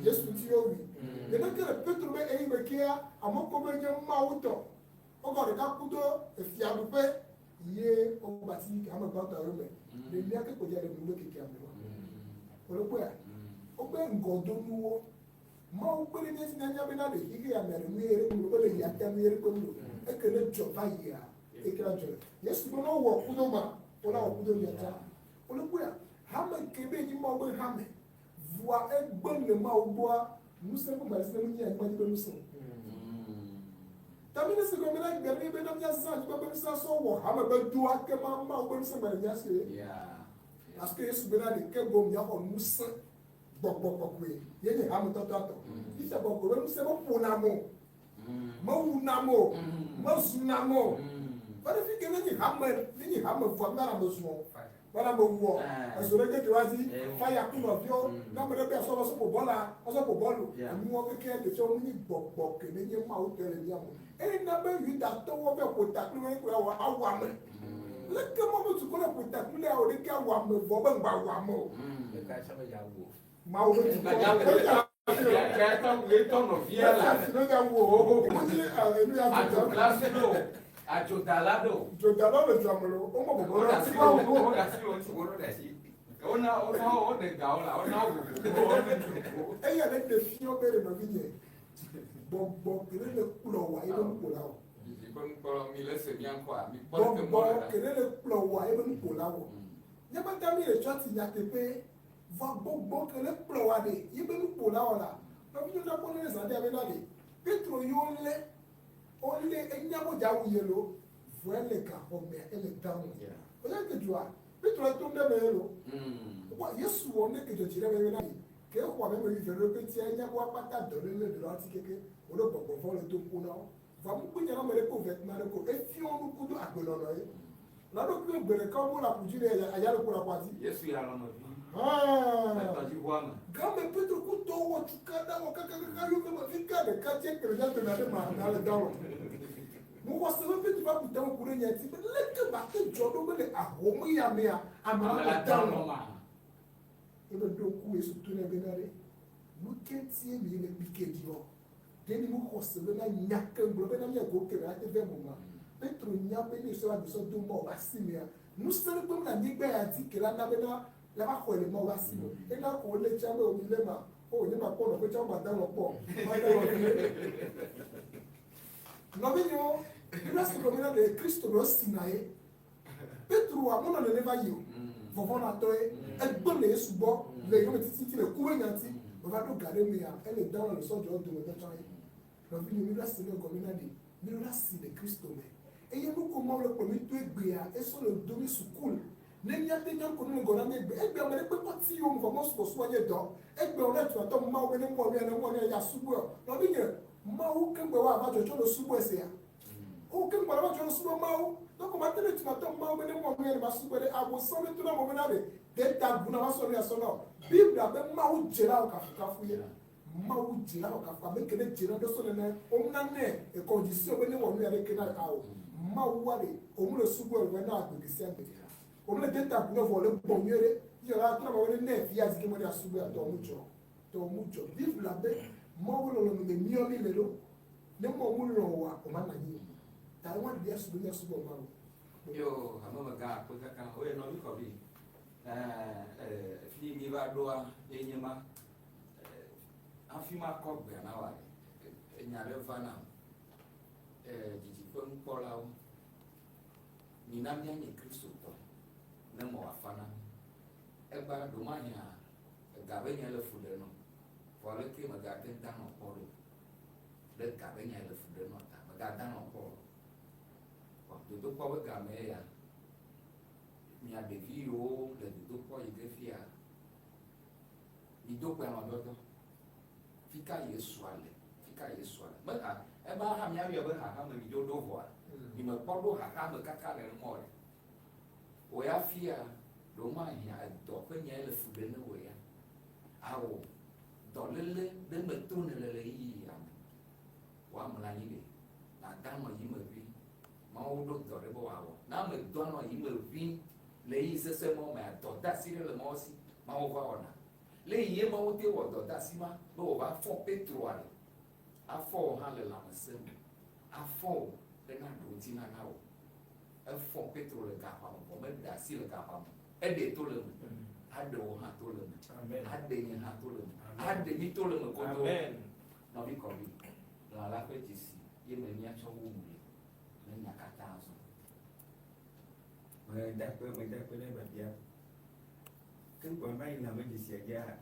Yesu ŋuti wowui. Neneke le Petro be eyi me kea, amewo kpɔ be nye Mawu tɔ. Wogawɔ ɖeka kudo efiaɖuƒe ye wogbati hame gbãtɔ yome. Nenea ke kpodza le nu be kekea me wa. Wole kpɔea? Wobe ŋgɔdonuwo. Mawu kpe ɖe mía ŋuti míanya bena ɖe xexe ya mea ɖe nu ye ɖe kpe ɖo, ele ya ta nu ye ɖe kpe ɖo. Eke ne dzɔ va yia, eke la dzɔ le. Yesu be ne wowɔ kudo ma, wola wɔ kudo mia tsã. Wole kpɔea? Hame ke be nyi Mawu be hame, vɔa egbe le Mawu gbɔa, ŋusẽ ƒe gbalẽ si ne menye anyigba dzi be ŋusẽ o. Ta mi ne se gɔme na gbe ɖe bena míazã anyigba be ŋusẽ asɔ wɔ hame be doa ke ma Mawu be ŋusẽ gbalẽ mía si ye. Parce que Yesu bena ɖeke gom míaxɔ ŋusẽ gbɔgbɔ kɔkɔe ye nye hame tɔtɔatɔ. Fifia gbɔgbɔ be ŋusẽ meƒona ame o, mewuna ame o, mezuna ame o. Va ɖe fi ke ne nyi hame, ne nyi hame vɔa mina ame zuɔ, va ame wuɔ, ezo ɖe ge dzoa dzi, fire ku nɔviwo, ne ame ɖe be asɔ va sɔ ƒo bɔla, asɔ ƒo bɔlu, enuwo keke ɖe fiɔ menye gbɔgbɔ ke ne nye Mawu tɔe le mía me. Eye na be Yudatɔwo be ƒo ta kpli wo ɖokui awɔ awu ame. Leke mɔ be dukɔ le ƒo ta kpli le awɔ ɖeke awu ame vɔ be ŋgba wu ame o. Mawu be dukɔ Adzodala ɖo. Dzodala le dua me lo. Womɔ bɔbɔ ɖe ati wa wo. Wona wona woɖe gawo la wona wo vovovo. Eya ɖe ɖe fiɔ be ɖe nɔvinye. Gbɔgbɔ ke ne le kplɔ wòa ebe nuƒola wɔ. Gbɔgbɔ ke ne le kplɔ wòa ebe nuƒola wɔ. Nye kpata mi le tsɔtsi nyateƒe vɔ gbɔgbɔ ke ne kplɔ wòa ɖe yebe nuƒola wɔ la. Nɔvinye ɖe kpɔ ne zã ɖe abe na ɖe. Petro yi wolé wolé enya bo dza wu ye lo vɔ ele gaxɔ mea ele down. Oyɛ ke dzoa Petro le tom ɖe me ye lo. Yesu wɔ ne ke dzɔdzi ɖe me ye na ɖe. Ke exɔ ame wuieve ɖo eƒe tia enya be woakpata dɔléle ɖe ɖo ati keke wòɖo gbɔgbɔ vɔ̃ le do kpo na wo. Vɔa mukpɔ nya na ame ɖeke o vɛtma ɖe ko efiɔ nu kudo agbenɔnɔ ye. La ɖo kple gbe ɖeka wo le aƒu dzi ɖe aya le ƒo le aƒua dzi. Yesu ya lɔ̃ nɔvi. Hã. Le tɔdziʋua me. Game Petro ku tɔwo wɔ cukaɖa wɔ kakakaka yio me fi ka ɖeka dze kele mía dome aɖe ma na le dawɔ. Mu xɔse be Petro va ku tame ku ɖe nya ti be leke ba te dzɔ ɖo be le ahom ya mea ame la le dawɔ. Ebe ɖo ku Yesu to nɛ bena ɖe, nu ke ŋutie mi le kpike ɖi ɔ? Ɖe mi mu xɔse bena nya ke ŋgblɔ bena mia go ke me ate vɛ mo ma? Petro nya be ne Yesu la gbesɔ do Mawu be asi mea, ŋusẽ ɖe kpe mele anyigba ya dzi ke la na bena la va xɔe le Mawu be asi me. Ena ko wole tsã be mi le ma, o nye ma kpɔ nɔƒe tsã ma da nɔ kpɔ. Ma da nɔ vie. Nɔvinyewo, mi ɖo asi gɔme na ɖe Kristo ɖo si na ye. Petro a menɔ nene va yi o. Vɔvɔ̃ na tɔe. Egbe le Yesu gbɔ le yome tititi le ku be nya ŋuti. Meva ɖo ga ɖe mea, ele dawɔ le sɔdzawo dome dɔ tsã ye. Nɔvinye, míɖo asi ne gɔme na ɖe. Míɖo asi le Kristo me. Eye nu ko Mawu le kplɔ mí to egbea, esɔ le do mí sukul. Ne míate nya ŋko ne le ŋgɔ na mí egbe. Egbea ame ɖe kpe kpɔ ti yome vɔ mɔ subɔsubɔ nye dɔ. Egbea wòle tuatɔ Mawu be ne mɔ mía ne mɔ mía ya subɔe. Nɔvinye, Mawu ke gbe woava dzɔdzɔ le subɔe sea. Wo ke ŋgbɔ va dzɔ subɔ Mawu. Donc ma tele tuma tɔ Mawu be ne mɔ nu ma subɔ ɖe abosam ne tona mɔ be na ɖe de ta gu na va sɔ nu ya sɔ nɔ. Biblia be Mawu dze la wo kafukafu ye. Mawu dzi la wɔ kafu ame ke ne dzi la ɖo so nene womna nɛ ekɔndisiɔn be ne wɔ nu ya ɖeke na awo. Mawu wa ɖe òun le subɔ ɛwɛ na agbe sia gbe. Òun le de ta gu ne vɔ le gbɔ nyuie ɖe. Yɛ la trɔ ma wole ne fia zi ke mo ɖe asubɔ ya tɔ mu dzɔ. Tɔ mu dzɔ. Biblia be Mawu lɔlɔ̃nu me míɔ mi le ɖo. Ne Mawu mu lɔ̃ oa, o ma na anyi o. Ta wa ɖe asubɔ mi asubɔ Mawu. Yo, hamemegã akpe kaka, woyɛ nɔvi kɔbi. Ɛɛ, fi mi va ɖoa, ye nye ma. Hafi makɔ gbea na wa ɖe, enya ɖe va nam. Ɛɛ, didiƒe nukpɔlawo, mina míanye Kristotɔ ne mɔ wòafa na mí. Egba ɖomahia, ega be nya le fu ɖe nɔ. Vɔ aleke megate ŋu danɔ kpɔ ɖo? Ɖe ga be nya le fu ɖe nɔ ta, megadanɔ kpɔ o. Vɔ dodokpɔ be game ya, mia ɖevi yiwo le dodokpɔ yi ge fia, mido kpe ame dɔdɔ. Fika Yesua le? Fika Yesua le? Me ha, eba hã míayɔe be xaxa me midzo ɖo vɔa, mi me kpɔ ɖo xaxa me kaka le mɔ ɖe. Wò ya fia, ɖewomahiã edɔ ƒe nyae le fu ɖe ne wò ya. Ao, dɔléle ɖe me to ne le ɣeyiɣi ya me. Woamlɔ anyi ɖe, nàda nɔ yi me ʋĩ. Mawu ɖo dɔ ɖe be wòawɔ. Ne ame dɔ nɔ yi me ʋĩ le ɣeyiɣi sesẽ mɔ mea, dɔ de asi ɖe le Mawu si, Mawu va wɔna. Le ɣeyiɣi ma wote wɔ dɔ de asi ma be wòva fɔ Petroa le. Afɔ wò hã le lãmesẽ me. Afɔ wò bena ɖo ŋuti nana wò. Efɔ Petro le gaxɔa me vɔ meɖe asi le gaxɔa me. Eɖe to le eme. Aɖe wò hã to le eme. Aɖe nye hã to le eme. Aɖe mí to le eme godoo. Nɔvi kɔvi, lã la ƒe dzesi ye me míatsɔ wu nu le ne nya katã zɔ. Meda akpe, meda akpe ɖe biabia. Ke ŋkɔ ma yi lãme dzesia dzia,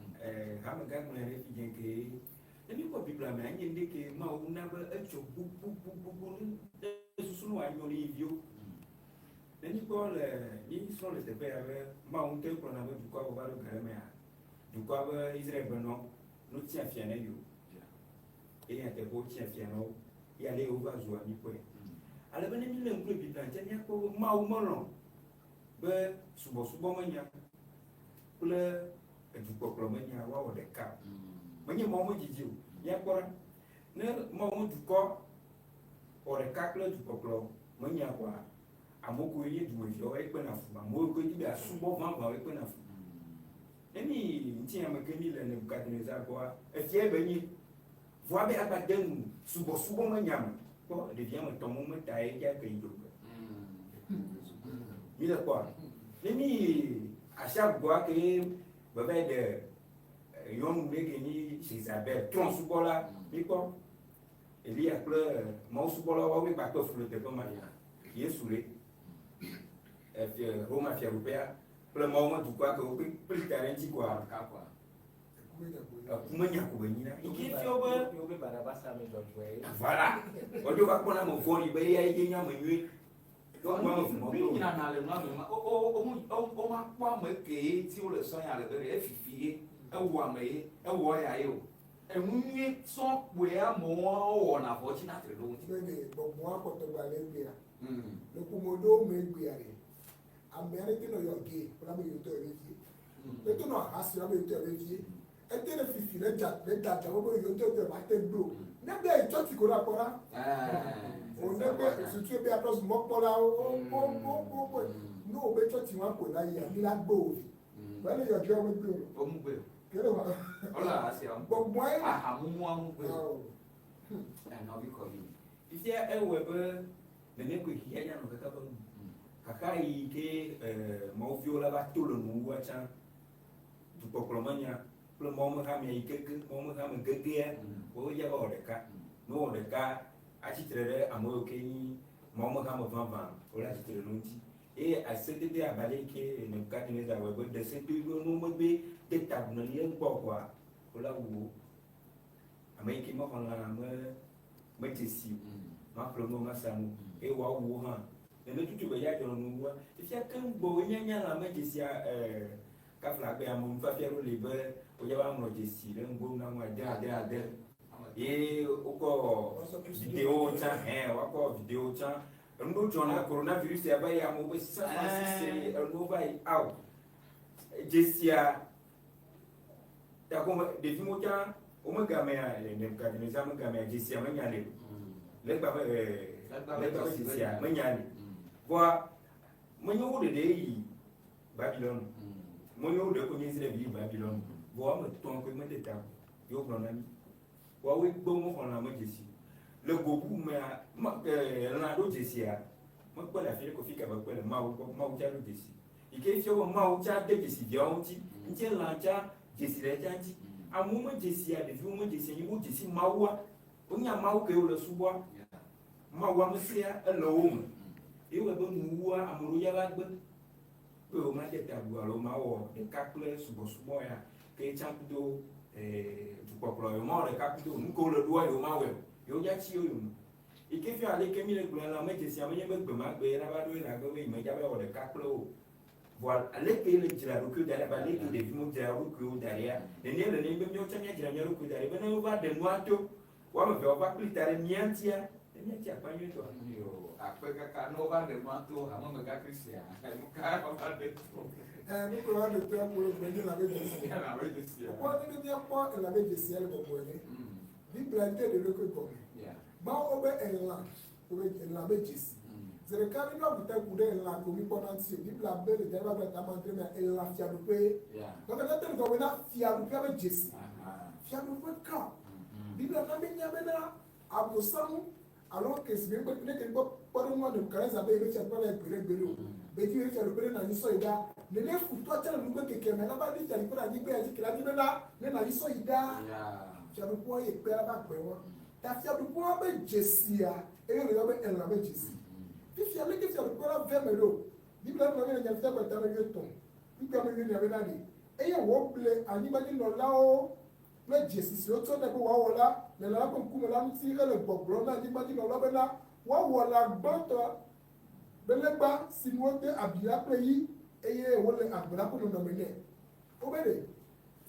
hamegã gblɔe ɖe fi dze ke ne míkpɔ Biblia me anye ŋɖe ke Mawu na be etsɔ gbogbogbogbo ne susu ne wòanyɔ ne ye viwo. Ne míkpɔ le mísrɔ̃ le teƒe ya be Mawu ŋutɔe kplɔna be dukɔa va ɖo ga ɖe mea, dukɔa be Israel gbenɔ no tia fia ne yewo. Eye nyateƒe wotia fia na wo. Ye ale wova zua míkpɔe. Ale be ne mílé ŋku ɖe Biblia ŋuti míakpɔ be Mawu melɔ̃ be subɔsubɔ menya kple edukpɔkplɔ menya woawɔ ɖeka o. Menye Mawu me didi o. Míakpɔ ɖa. Ne Mawu me dukɔ wɔ ɖeka kple dukpɔkplɔ menya koa, amewo koe nye dumeviawo ekpena fu. Amewo koe di be asubɔ vavã ekpena fu. Ne mi ŋutinya me ke mi le Nebukadnezar gbɔa, efia be nye. Vɔa be agba de nu subɔsubɔ menya me. Kpɔ ɖevia me tɔ mo meta ye dza ke yi dogbe. Mi le kpɔa? Ne mi yi Ashab gbɔa ke be va yi ɖe nyɔnu ɖe ke nyi Jezabel, trɔ̃subɔla, mi kpɔ. Eliya kple Mawu subɔlawo woawoe gba kpe fu le teƒe ma. Yesu ɖe. Efia Roma fiaɖuƒea kple Mawu me dukɔa ke wo kpli ta ɖe ŋuti koa. Eku menya ko be nyina. Yi ke fia be. Wobe Barabas ame dzɔdzɔe. Voilà. Wodzo va kpɔna ame vɔ̃ɖi be eya ye nye ame nyui. Mi nyrana le nua me ma, womakpɔ ame ke ye ŋuti wole sɔ nya le be ɖe efifi ye, ewɔ ame ye, ewɔ eya ye o. Enu nyui sɔ kpoe amewo wɔna vɔ tsina tre ɖe wo ŋuti. Be ɖe gbɔgbɔa kpɔtɔ gba le egbea. Le ƒome ɖewo me egbea ɖe, ame aɖe te nɔ yɔ ge kple ame yiwo tɔ yɔ vevie. Ete nɔ ahasi ame yiwo tɔ yɔ vevie. Ete le fifi le dza le dzadza wo be yiwo tɔ yɔ ma te gbe o. Ne be yi tsɔtsi ko ɖe akpɔ ɖa. O ne be susu be atrɔ zu mɔkpɔlawo wo wo wo wo wo ne wo be tsɔtsi wa ko la yia mi la gbe o vi. Wɔ ne yɔ ge wo me gbe o. Wo mu gbe o. Ke le wa. Wole ahasi wa. Gbɔgbɔe. Ahamumua mu gbe o. Awɔ. Nɔvi kɔvi. Fifia ewɔe be nene koe xexea nya nɔ kaka ƒe nu. Xaxa yi ke Mawu viwo la va to le nuwuwua tsã, dukpɔkplɔ menya kple Mawu me hamea yi gege, Mawu me hame gegea, woawo dza va wɔ ɖeka. Ne wowɔ ɖeka atsi tre ɖe ame yiwo ke nyi Mawu me hame vavã, wole atsi tre ɖe wo ŋuti. Eye asedede abe ale yi ke Nebukadnezar wɔe be ɖe se do be ne womegbe de ta agu na ye ŋkɔ koa, wola wu wo. Ame yi ke mexɔ lã me medze si o, maƒle nu o, masa nu o, eye woawu wo hã. Nene tutu be ya dzɔ nu wua. Fifia keŋ gbɔ wo nya nya lãme dzesia kafla gbe ame nufiafia ɖo li be wodze va ŋlɔ dzesi ɖe ŋgo na ŋu ade ade ade. Ye wokɔ video tsã hɛ woakɔ video tsã. Enu ɖo dzɔ na coronavirus ya va yi amewo be sã sese enuwo va yi ao. Dzesia takome ɖevi mo tsã. Wome gamea le Nebukadnezar me gamea dzesia menya li o. Legba be Legba be legba be dzesi dzesia menya li. menya li. Vɔa menye wo ɖeɖe yi Babilɔnu. Menye wo ɖe ko nye Israel yi Babilɔnu. Vɔa woame etɔ̃ koe mede ta o. Ye wogblɔ na mí. Woawoe gbe woxɔ lã me dzesi. Le go bubu mea, ma, lã ɖo dzesia, mekpɔe le afi ɖe ko fi ka mekpɔe le Mawu gbɔ. Mawu tsa ɖo dzesi. Yi ke fia be Mawu tsa de dzesi viawo ŋuti. Ŋuti lã tsa dzesi le etsa ŋuti. Amewo me dzesia, ɖeviwo me dzesia, nyi wo dzesi Mawua. Wonya Mawu ke wole subɔa. Mawu ame sia ele wo me. Ye wɔe be nuwuwua ame ɖewo ya va gbe be womade ta agu alo womawɔ ɖeka kple subɔsubɔ ya ke tsã kudo dukpɔkplɔ yewomawɔ ɖeka kudo nu ke wole ɖoa yewomawɔe o. Yewo dza tsi wo yome. Yi ke fia aleke mi le gblɔe la, medzesi ame nye be gbe ma gbe ye la va ɖo ye la gbe be yi medza va wɔ ɖeka kple wo o. Vɔa aleke le dzra ɖokuiwo da ɖi abe aleke ɖeviwo dzra wo ɖokuiwo da ɖia, nenea le nenye be míawo tsã míadzra mía ɖokuiwo da ɖi be ne wova ɖe nua to, wo ame eveawo va kpli ta ɖe mía ŋutia, ne míatsi akpa nyuietɔa. Yo, akpe kaka ne wova ɖe nua to hamemegã Christian, nuka wova ɖe to? Nu ke wova ɖe to ya ko le gblɔ nye lãbe dzesi. Lãbe dzesia. Kpɔ ne ne míakpɔ lãbe dzesia le bɔbɔe ɖe. Biblia ŋutɔ ɖe eɖokui gɔme. Gbã wobe elã, wobe elã be dzesi. Zi ɖeka mi ɖo aʋu te ku ɖe elã ko mi kpɔna ŋuti o. Biblia be le Daniel ƒe agbalẽ ta ame adre mea, elã fiaɖuƒe. Gɔme míate ŋu gɔme na fiaɖuƒea be dzesi. Fiaɖuƒe ka? Biblia na míenya bena Abosam alo ke si míekpɔ ne ke kpɔ kpɔɖeŋua Nebukadnezar be yeƒe fiaɖuƒea va yi gbeɖe gbeɖe o. Be dzi yeƒe fiaɖuƒe ne nɔ anyi sɔ yi ɖaa. Nene futɔa tsã le nugbe kekea me la va ɖi fiaɖuƒe le anyigba ya dzi ke la dzi bena ne nɔ anyi sɔ yi ɖaa. Fiaɖuƒea ye kpea la va gbe wa. Ta fiaɖuƒea be dzesia eye wòle be elã be dzesi. Fifia leke fiaɖuƒea la ve eme ɖo? Biblia gblɔ be le Nyaɖeɖefia ƒe ta wuietɔ̃, kpukpui ame wuienea bena ɖe, eye wòble anyigbadzinɔlawo kple dzesi si wotsɔ nɛ be wòawɔ la le lã la ƒe ŋkume la ŋuti hele gbɔgblɔm na anyigbadzinɔlawo bena woawɔ lã gbãtɔ be legba si nu wode abi la kple yi eye wòle agbe la ƒe nɔnɔme nɛ. Wobe ɖe,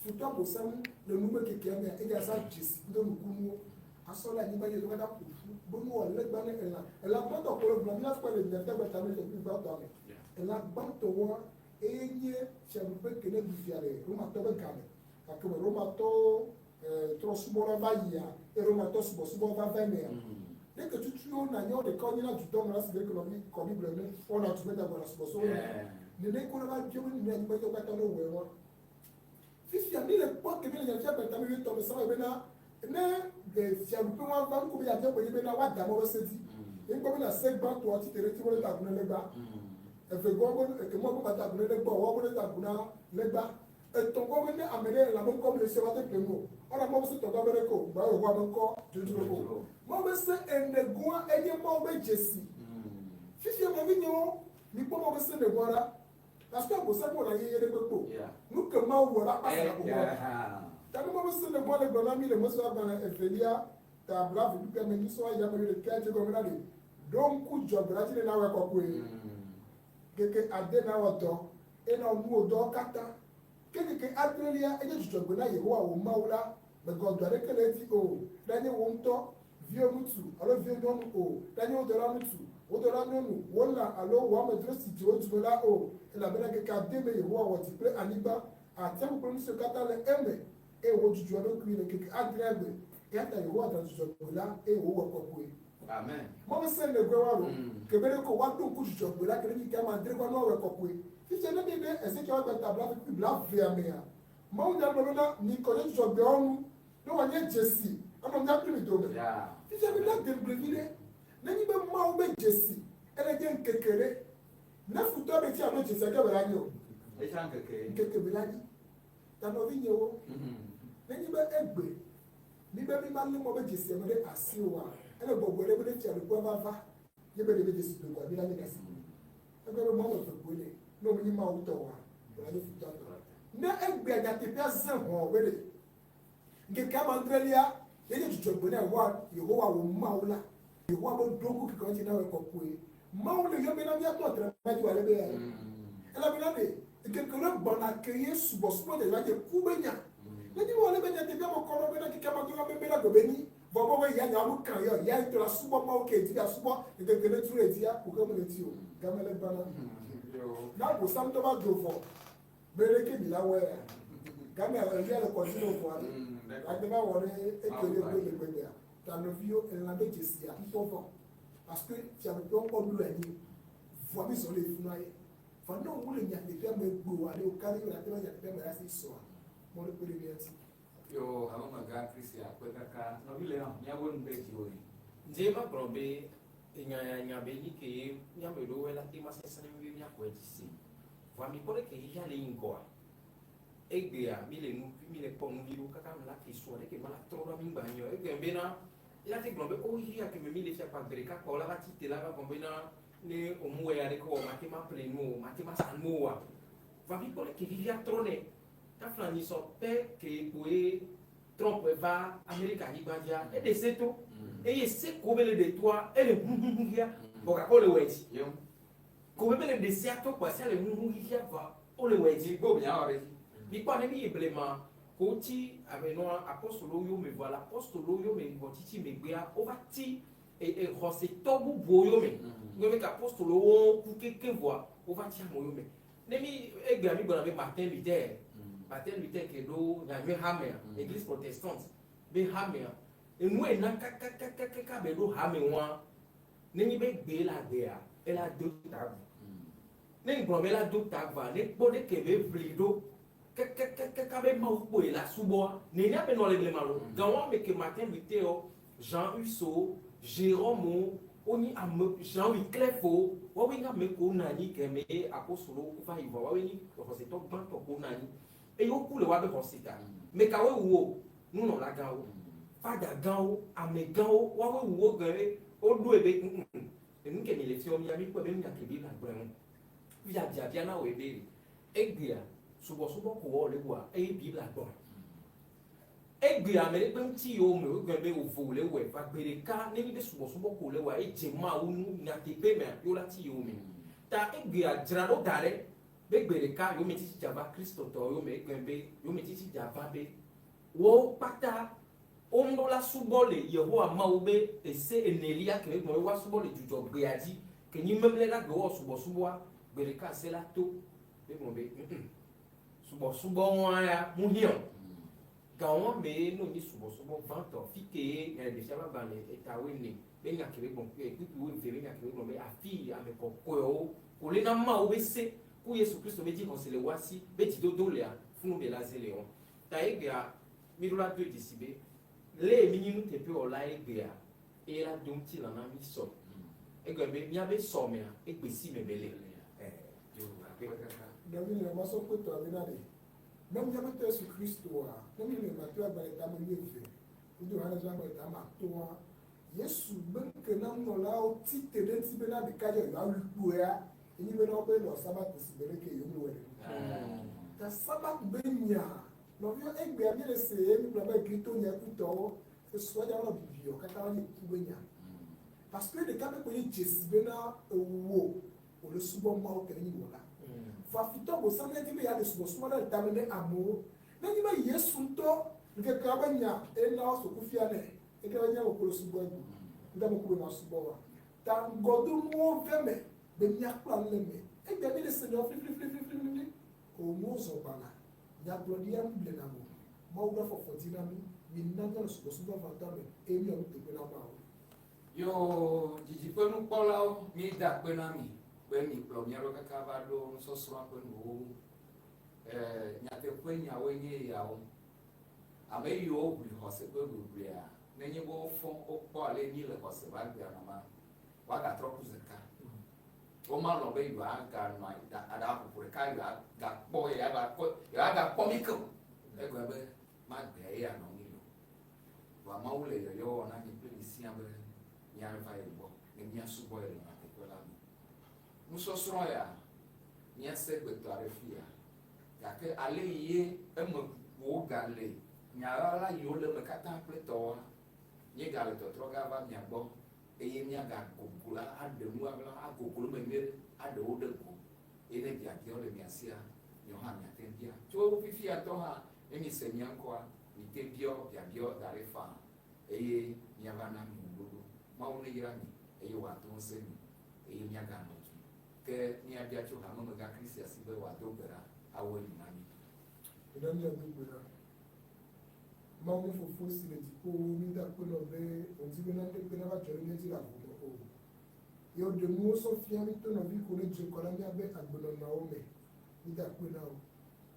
futɔ Abosam le numekekea mea, eya zã dzesi kudo nukunuwo asɔ le anyigba dzi katã ƒo ƒu be nuwɔ legba ne elã. Elã gbãtɔ ko le gblɔm míaƒe le nyateƒe gbeta me le gbãtɔa me. Elã gbãtɔ wɔa eye nye fiaɖuƒe ke ne ɖu fia le Romatɔ be game. Gake me Romatɔwo trɔsubɔla va yia, eye Romatɔ subɔsubɔ va va emea. Ne ke tutuwo na nye ɖeka wonye na dudɔ me la si be ke nɔvi kɔ Biblia ne wɔna du be dagbɔna subɔsubɔ ne. Nene ko ne va biɔ be ne anyigba dzi katã ne wɔe wa. Fifia mi le kpɔ ke mi le nyafia gbeta mi tɔ me sama bena ne fiaɖuƒe wa va nuko be yabia gbe bena wa da mɔ be se dzi. Ye ŋkpɔ bena se gbãtɔa tsi te ɖe ti wo le ta gu ne legba. Eve gɔ be eke mɔ be ba ta gu ne legba wa be ta gu na legba. Etɔ̃ gɔ be ne ame ɖe lãme ŋkɔ le sia woate ƒle nu o. Ɔna Mawu be se tɔ̃ gɔ be ɖeke o, gba Yehowa be ŋkɔ dzodzro o. Mawu be se ene gɔa enye Mawu be dzesi. Fifia nɔvinyewo, mikpɔ Mawu be se ene gɔa ɖa. Parce que Abosam mewɔna yeye ɖe kpekpe o. Nu ke Mawu wɔ la kpasa na ƒoƒoa. Ta ne Mawu be se ene gɔa le gblɔ na mí le Mose ƒe agbalẽ evelia ta blave kpukpui ame enyi sɔ ayi ame wuiɖekɛa dzi egɔme na ɖe, Ɖo ŋku dzɔgbe la dzi ne nawɔe kɔkɔe. Ŋkeke ade nawɔ dɔ, eye nawɔ nuwò dɔwo katã. Ke ŋkeke adrelia enye dzudzɔgbe na Yehowa wò Mawu la, mègawɔ dɔ aɖeke le edzi o, ɖanye wò ŋutɔ, viwò ŋutsu alo viwò nyɔnu o, ɖanye wò dɔlaŋutsu, wò dɔlanyɔnu, wò lã alo wò amedzro si dze wò dume la o, elabena ŋkeke ade mee Yehowa wɔ dzi kple anyigba, atsiaƒu kple nu siwo katã le eme, eye wòdzudzɔ eɖokui le ŋkeke adrea gbe. Eya ta Yehowa da dzudzɔgbe la, eye wòwɔe kɔkɔe. Amen. Mɔ be se ne gbe wa lo. Ke be ɖe ko wa ɖo ŋku dzudzɔgbe la ke ɖe ŋkeke ame adre gɔa nua wɔe kɔkɔe. Fifia ne mi ɖe Ezekiel ƒe agbalẽ ta blaeve kple blaevea mea, Mawunya gblɔ bena, Mikɔ nye dzudzɔgbeawo ŋu, ne wòanye dzesi anɔ mía kpli mi dome. Fifia mi ɖe de ŋugble viɖe, nenyi be Mawu be dzesi ele nye ŋkeke ɖe, ne futɔ ɖe tsi alo dzesia ke be la nyi o. Ŋkeke be la nyi. Ta nɔvinyewo, nenyi be egbe mi be mi ma lé mɔ be dzesia me ɖe asi oa, ele bɔbɔe ɖe be ne fiaɖuƒea va va, ye be ɖe be dzesi do koa, mi la nye ɖasi. Egblɔ be mɔ ame eve koe le, ne wòmenye Mawu tɔ oa, wòla nye futɔa tɔ. Ne egbea nyateƒea zẽ hɔ̃ be ɖe ŋkeke ame adrelia ye nye dzudzɔgbe na Yehowa, Yehowa wò Mawu la, Yehowa be ɖo ŋku keke dzi na wòe kɔkɔe. Mawu le yɔm bena míatɔ tre ma dzi wòale be ya. Elabena ɖe ŋkeke ɖe gbɔna ke ye subɔsubɔ dzadzra dze ku be nya. Ne nyi wòale be nyateƒea me kɔ ɖo bena ŋkeke ame adrelia be bena gbe be nyi vɔ be be ya nya nu kan yɔ ya ŋutɔ la subɔ Mawu ke dzi ya subɔ ŋkeke ne trɔ edzia ku ke mele dzi o. Game le gbana. Na Abosam ŋutɔ va do vɔ be ɖeke mi la wɔe ya. Game elia le kɔdzi ne vɔa ɖe. Agbe va wɔ ɖe eke ɖe gbe le gbegbea. Ta nɔviwo elã be dzesia ŋkpɔ vɔ. Parce que fiaɖuƒewo kpɔ ɖo anyi. Vɔa mi zɔ le funua ye. Vɔ ne wo le nyateƒea me gboa ne wo ka ɖe la te va nyateƒea me la si sɔa. Mɔ ɖe kpe ɖe mía ŋuti. Yo hamemegã Kristi akpe kaka nɔvi le hã míawo nu ɖe dziwò yi. Nje ma gblɔ be enya ya nya be ni ke míame ɖewo la te ma sesẽ ne mi be míaxɔe dzi se. Vɔa mi kpɔ ɖe ke xexea le yi ŋgɔa. Egbea mi le nu mi le kpɔ nuviwo kaka nu la ke sɔ ɖe ke ma la trɔ ɖo mi gba nyɔ. Egbe bena ela te gblɔ be o xexea ke me mi le fia kpa gbe ɖeka kpɔ la va tsi te la va gblɔ bena ne omu wɔ ya ɖe ke wɔ ma te ma ƒle nu o ma te ma sa nu o wa. Vɔa mi kpɔ ɖe ke xexea trɔ nɛ. Tafla nyi sɔ pɛ ke kpoe Trump va Amerika nyigba dzia eɖe se to eye se ko be le ɖe toa ele huhuhu xia vɔ gake wole wɔe dzi. Yewo. Ko be mele ɖe sea to kpɔa sea le huhu xixia vɔa wole wɔe dzi. Gbo miawɔ ɖe dzi. Mikpɔ ne mi yi blema ko wotsi amenɔa apostolowo yome vɔa le apostolowo yome vɔ tsitsi megbea wova ti e xɔsetɔ bubuwo yome. Ne be ke apostolowo ku kekeŋ vɔa wova tsi amewo yome. Ne mi egbea mi gblɔna be Martin Luther, Martin Luther ke ɖo nyanyui hamea, église protestante be hamea, enu ena kakakakaka be ɖo hame wɔa, nenye be gbe le agbea, ela do ta agu. Ne ŋgblɔ be ela do ta agua, ne kpɔ ɖe ke be ʋli ɖo kakakakaka be Mawu kpoe la subɔa, nenea be nɔ le blema lo. Gawɔ ame ke Martin Luther wo, Jean Hus wo, Jérôme wo, wonyi ame Jean Wyclef wo, woawoe nye ame kewo nɔ anyi ke me ye apostolowo ku va yi vɔa woawoe nyi xɔsetɔ gbãtɔ kewo nɔ anyi eye woku le woabe xɔse ta. Me kawoe wu wo? Nunɔlagãwo, fadagãwo, amegãwo, woawoe wu wo gɔme be woɖoe be ŋ enu ke mi le fiɔ mía míkpɔe be nunya ke Biblia gblɔe ŋu. Fifia biabia na wòe be egbea subɔsubɔ ko wɔ le woa eye Biblia gblɔe. Egbea ame ɖe kpe ŋuti yiwo me wogblɔ be wovo le wɔe va gbe ɖeka ne nyi be subɔsubɔ ko le wɔa edze Mawu nu nyateƒe mea yewo la ti yewo me. Ta egbea dzra ɖo da ɖe be gbe ɖeka yewome tsitsi dza va Kristotɔwo yome egblɔ be yewome tsitsi dza va be woawo kpata woŋɖo la subɔ le Yehowa Mawu be ese enelia ke egblɔ be woa subɔ le dzudzɔ gbea dzi ke nyi memle ɖa gbe woawɔ subɔsubɔa gbe ɖeka se la to egblɔ be ŋ Subɔsubɔ ŋua ya mu hiã o. Gawɔ mee no nyi subɔsubɔ vãtɔ fi kee Nyaɖeɖefia ƒe agbalẽ eta wuiene be nya ke be gblɔ kpukpui wuieve be nya ke be gblɔ be afii ame kɔkɔewo ko le na Mawu be se ku Yesu Kristo be dzixɔse le woa si be dzidodo lea funu be la ze le wɔn. Ta egbea mi ɖo la doe dzesi be lee mi nyi nuteƒewɔla egbea eye la do ŋutilã na mi sɔ. Egɔme be miabe sɔ mea egbe si me be le. Ɛɛ. Nɔvi le masɔ kpetɔ abe na ɖe. Ne míaƒe Tɔ Yesu Kristoa, ne míele Mateo agbalẽ tame wuieve, kudo Yohanes ƒe agbalẽ tame atɔ̃a, Yesu be ŋke na nunɔlawo tsi te ɖe eŋuti bena ɖeka dze yewoawui kpoea, enye bena wobe nɔ Sabat sigbe leke yewo wɔe nene. Ta Sabat be nya, nɔviwo egbea míele se ye mígblɔ be Grito nya kutɔwo, esua dza nɔ bibiɔ katã wonye ku be nya. Parce que ɖeka pe koe nye dzesi bena ewò wòle subɔ Mawu ke nenyi wɔla. Vɔ afitɔ bosam ya di be yeaɖe subɔsubɔ ɖa le tame ne amewo. Nenyi be Yesu ŋutɔ ŋkekea be nya ena woso kufia nɛ, eke be nye ame kpɔe subɔ egu, ŋde ame ku be masubɔ wa. Ta ŋgɔdonuwo ve me be míakpla nu le eme. Egbea míele se nyawo fliflifliflifli o nuwo zɔ gbana. Nyagblɔɖia nu blena ame o. Mawu ɖo afɔfɔ di na mí. Mina míanɔ subɔsubɔ vavãtɔa me eye míawɔ nuteƒe na Mawu. Yoo, didiƒenukpɔlawo, míeda akpe na mi be mikplɔ mía ɖo kaka va ɖo nusɔsrɔ̃a ƒe nuwuwu. E, nyateƒe nyawoe nye yawo. Ame yiwo ʋli xɔse ƒe ʋiʋlia, nenye be wofɔ wokpɔ ale míele xɔse ƒe agbea nɔma, woagatrɔ ku zeka. Womalɔ̃ be yewoaganɔ aɖaʋaƒoƒo ɖeka yewoagakpɔ yewoagakpɔ mí ke o. Egblɔ be magbea ye anɔ mí lo. Vɔa Mawu le yɔyɔ wɔ na mi kple mi siaa be miava ye gbɔ ne miasubɔ ye le nyateƒe la me. Nusɔsrɔ̃ ya, míase gbetɔ aɖe fia, gake ale ye eme kukuwo gale nya ɣaɣla yiwo le eme katã kple tɔwoa, míegale tɔtrɔ ge ava mia gbɔ eye míagagoglo aɖe nu ɣaɣla, agoglo eme nyuie ɖe, aɖe wo ɖe go. Eye ne biabiawo le mia sia, miawo hã miate ŋu bia. Tso fifia ŋutɔ hã, ne mise mía ŋkɔa, Mite biɔ biabiɔ da ɖɛ faa eye miava na mi ŋuɖoɖo. Mawu neyra mi eye wòado ŋusẽ mi eye miaganɔ du. Ke míabia tso hamemegã Christian si be wòado gbe ɖa awu enu na mí. Mina míado gbe ɖa. Mawu mía Fofo si le dziƒowo, mída akpe nɔ be wò ŋdi be naneke nava dzɔ ɖe mía dzi le avome o. Ye woɖe nuwo sɔ fia mí to nɔvi ko ne dze ŋgɔ na míabe agbenɔnɔwo me. Mída akpe na wò.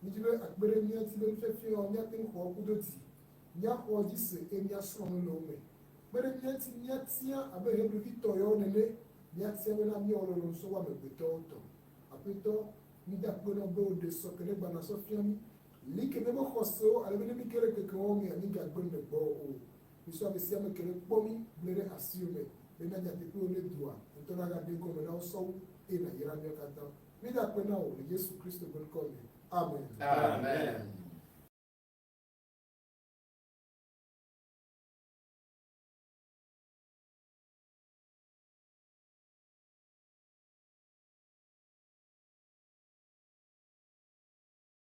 Mídi be akpe ɖe mía ŋuti be nufiafiawo míate ŋu xɔ kudo dzi, míaxɔ dzi se eye míasrɔ̃ nu le wo me. Kpe ɖe mía ŋuti míatia abe Hebrivi tɔ yawo nene, míatia bena míawɔ lɔlɔ̃nu sɔ wu amegbetɔwo tɔ. Aƒetɔ, mída akpe na wò be wòɖe sɔ ke nègbana sɔ fia mí. Li ke míaƒe xɔsewo ale be ne míge ɖe ŋkekewo mea, mígagbe nu le gbɔwò o. Mísɔ ame sia ame ke nekpɔ mí gblẽ ɖe asiwò me bena nyateƒewo nedoa ŋutɔ nagaɖe egɔme na wo sɔwu eye nàyra míawo katã. Mída akpe na wò le Yesu Kristo ƒe ŋkɔ me. Amen. Amen.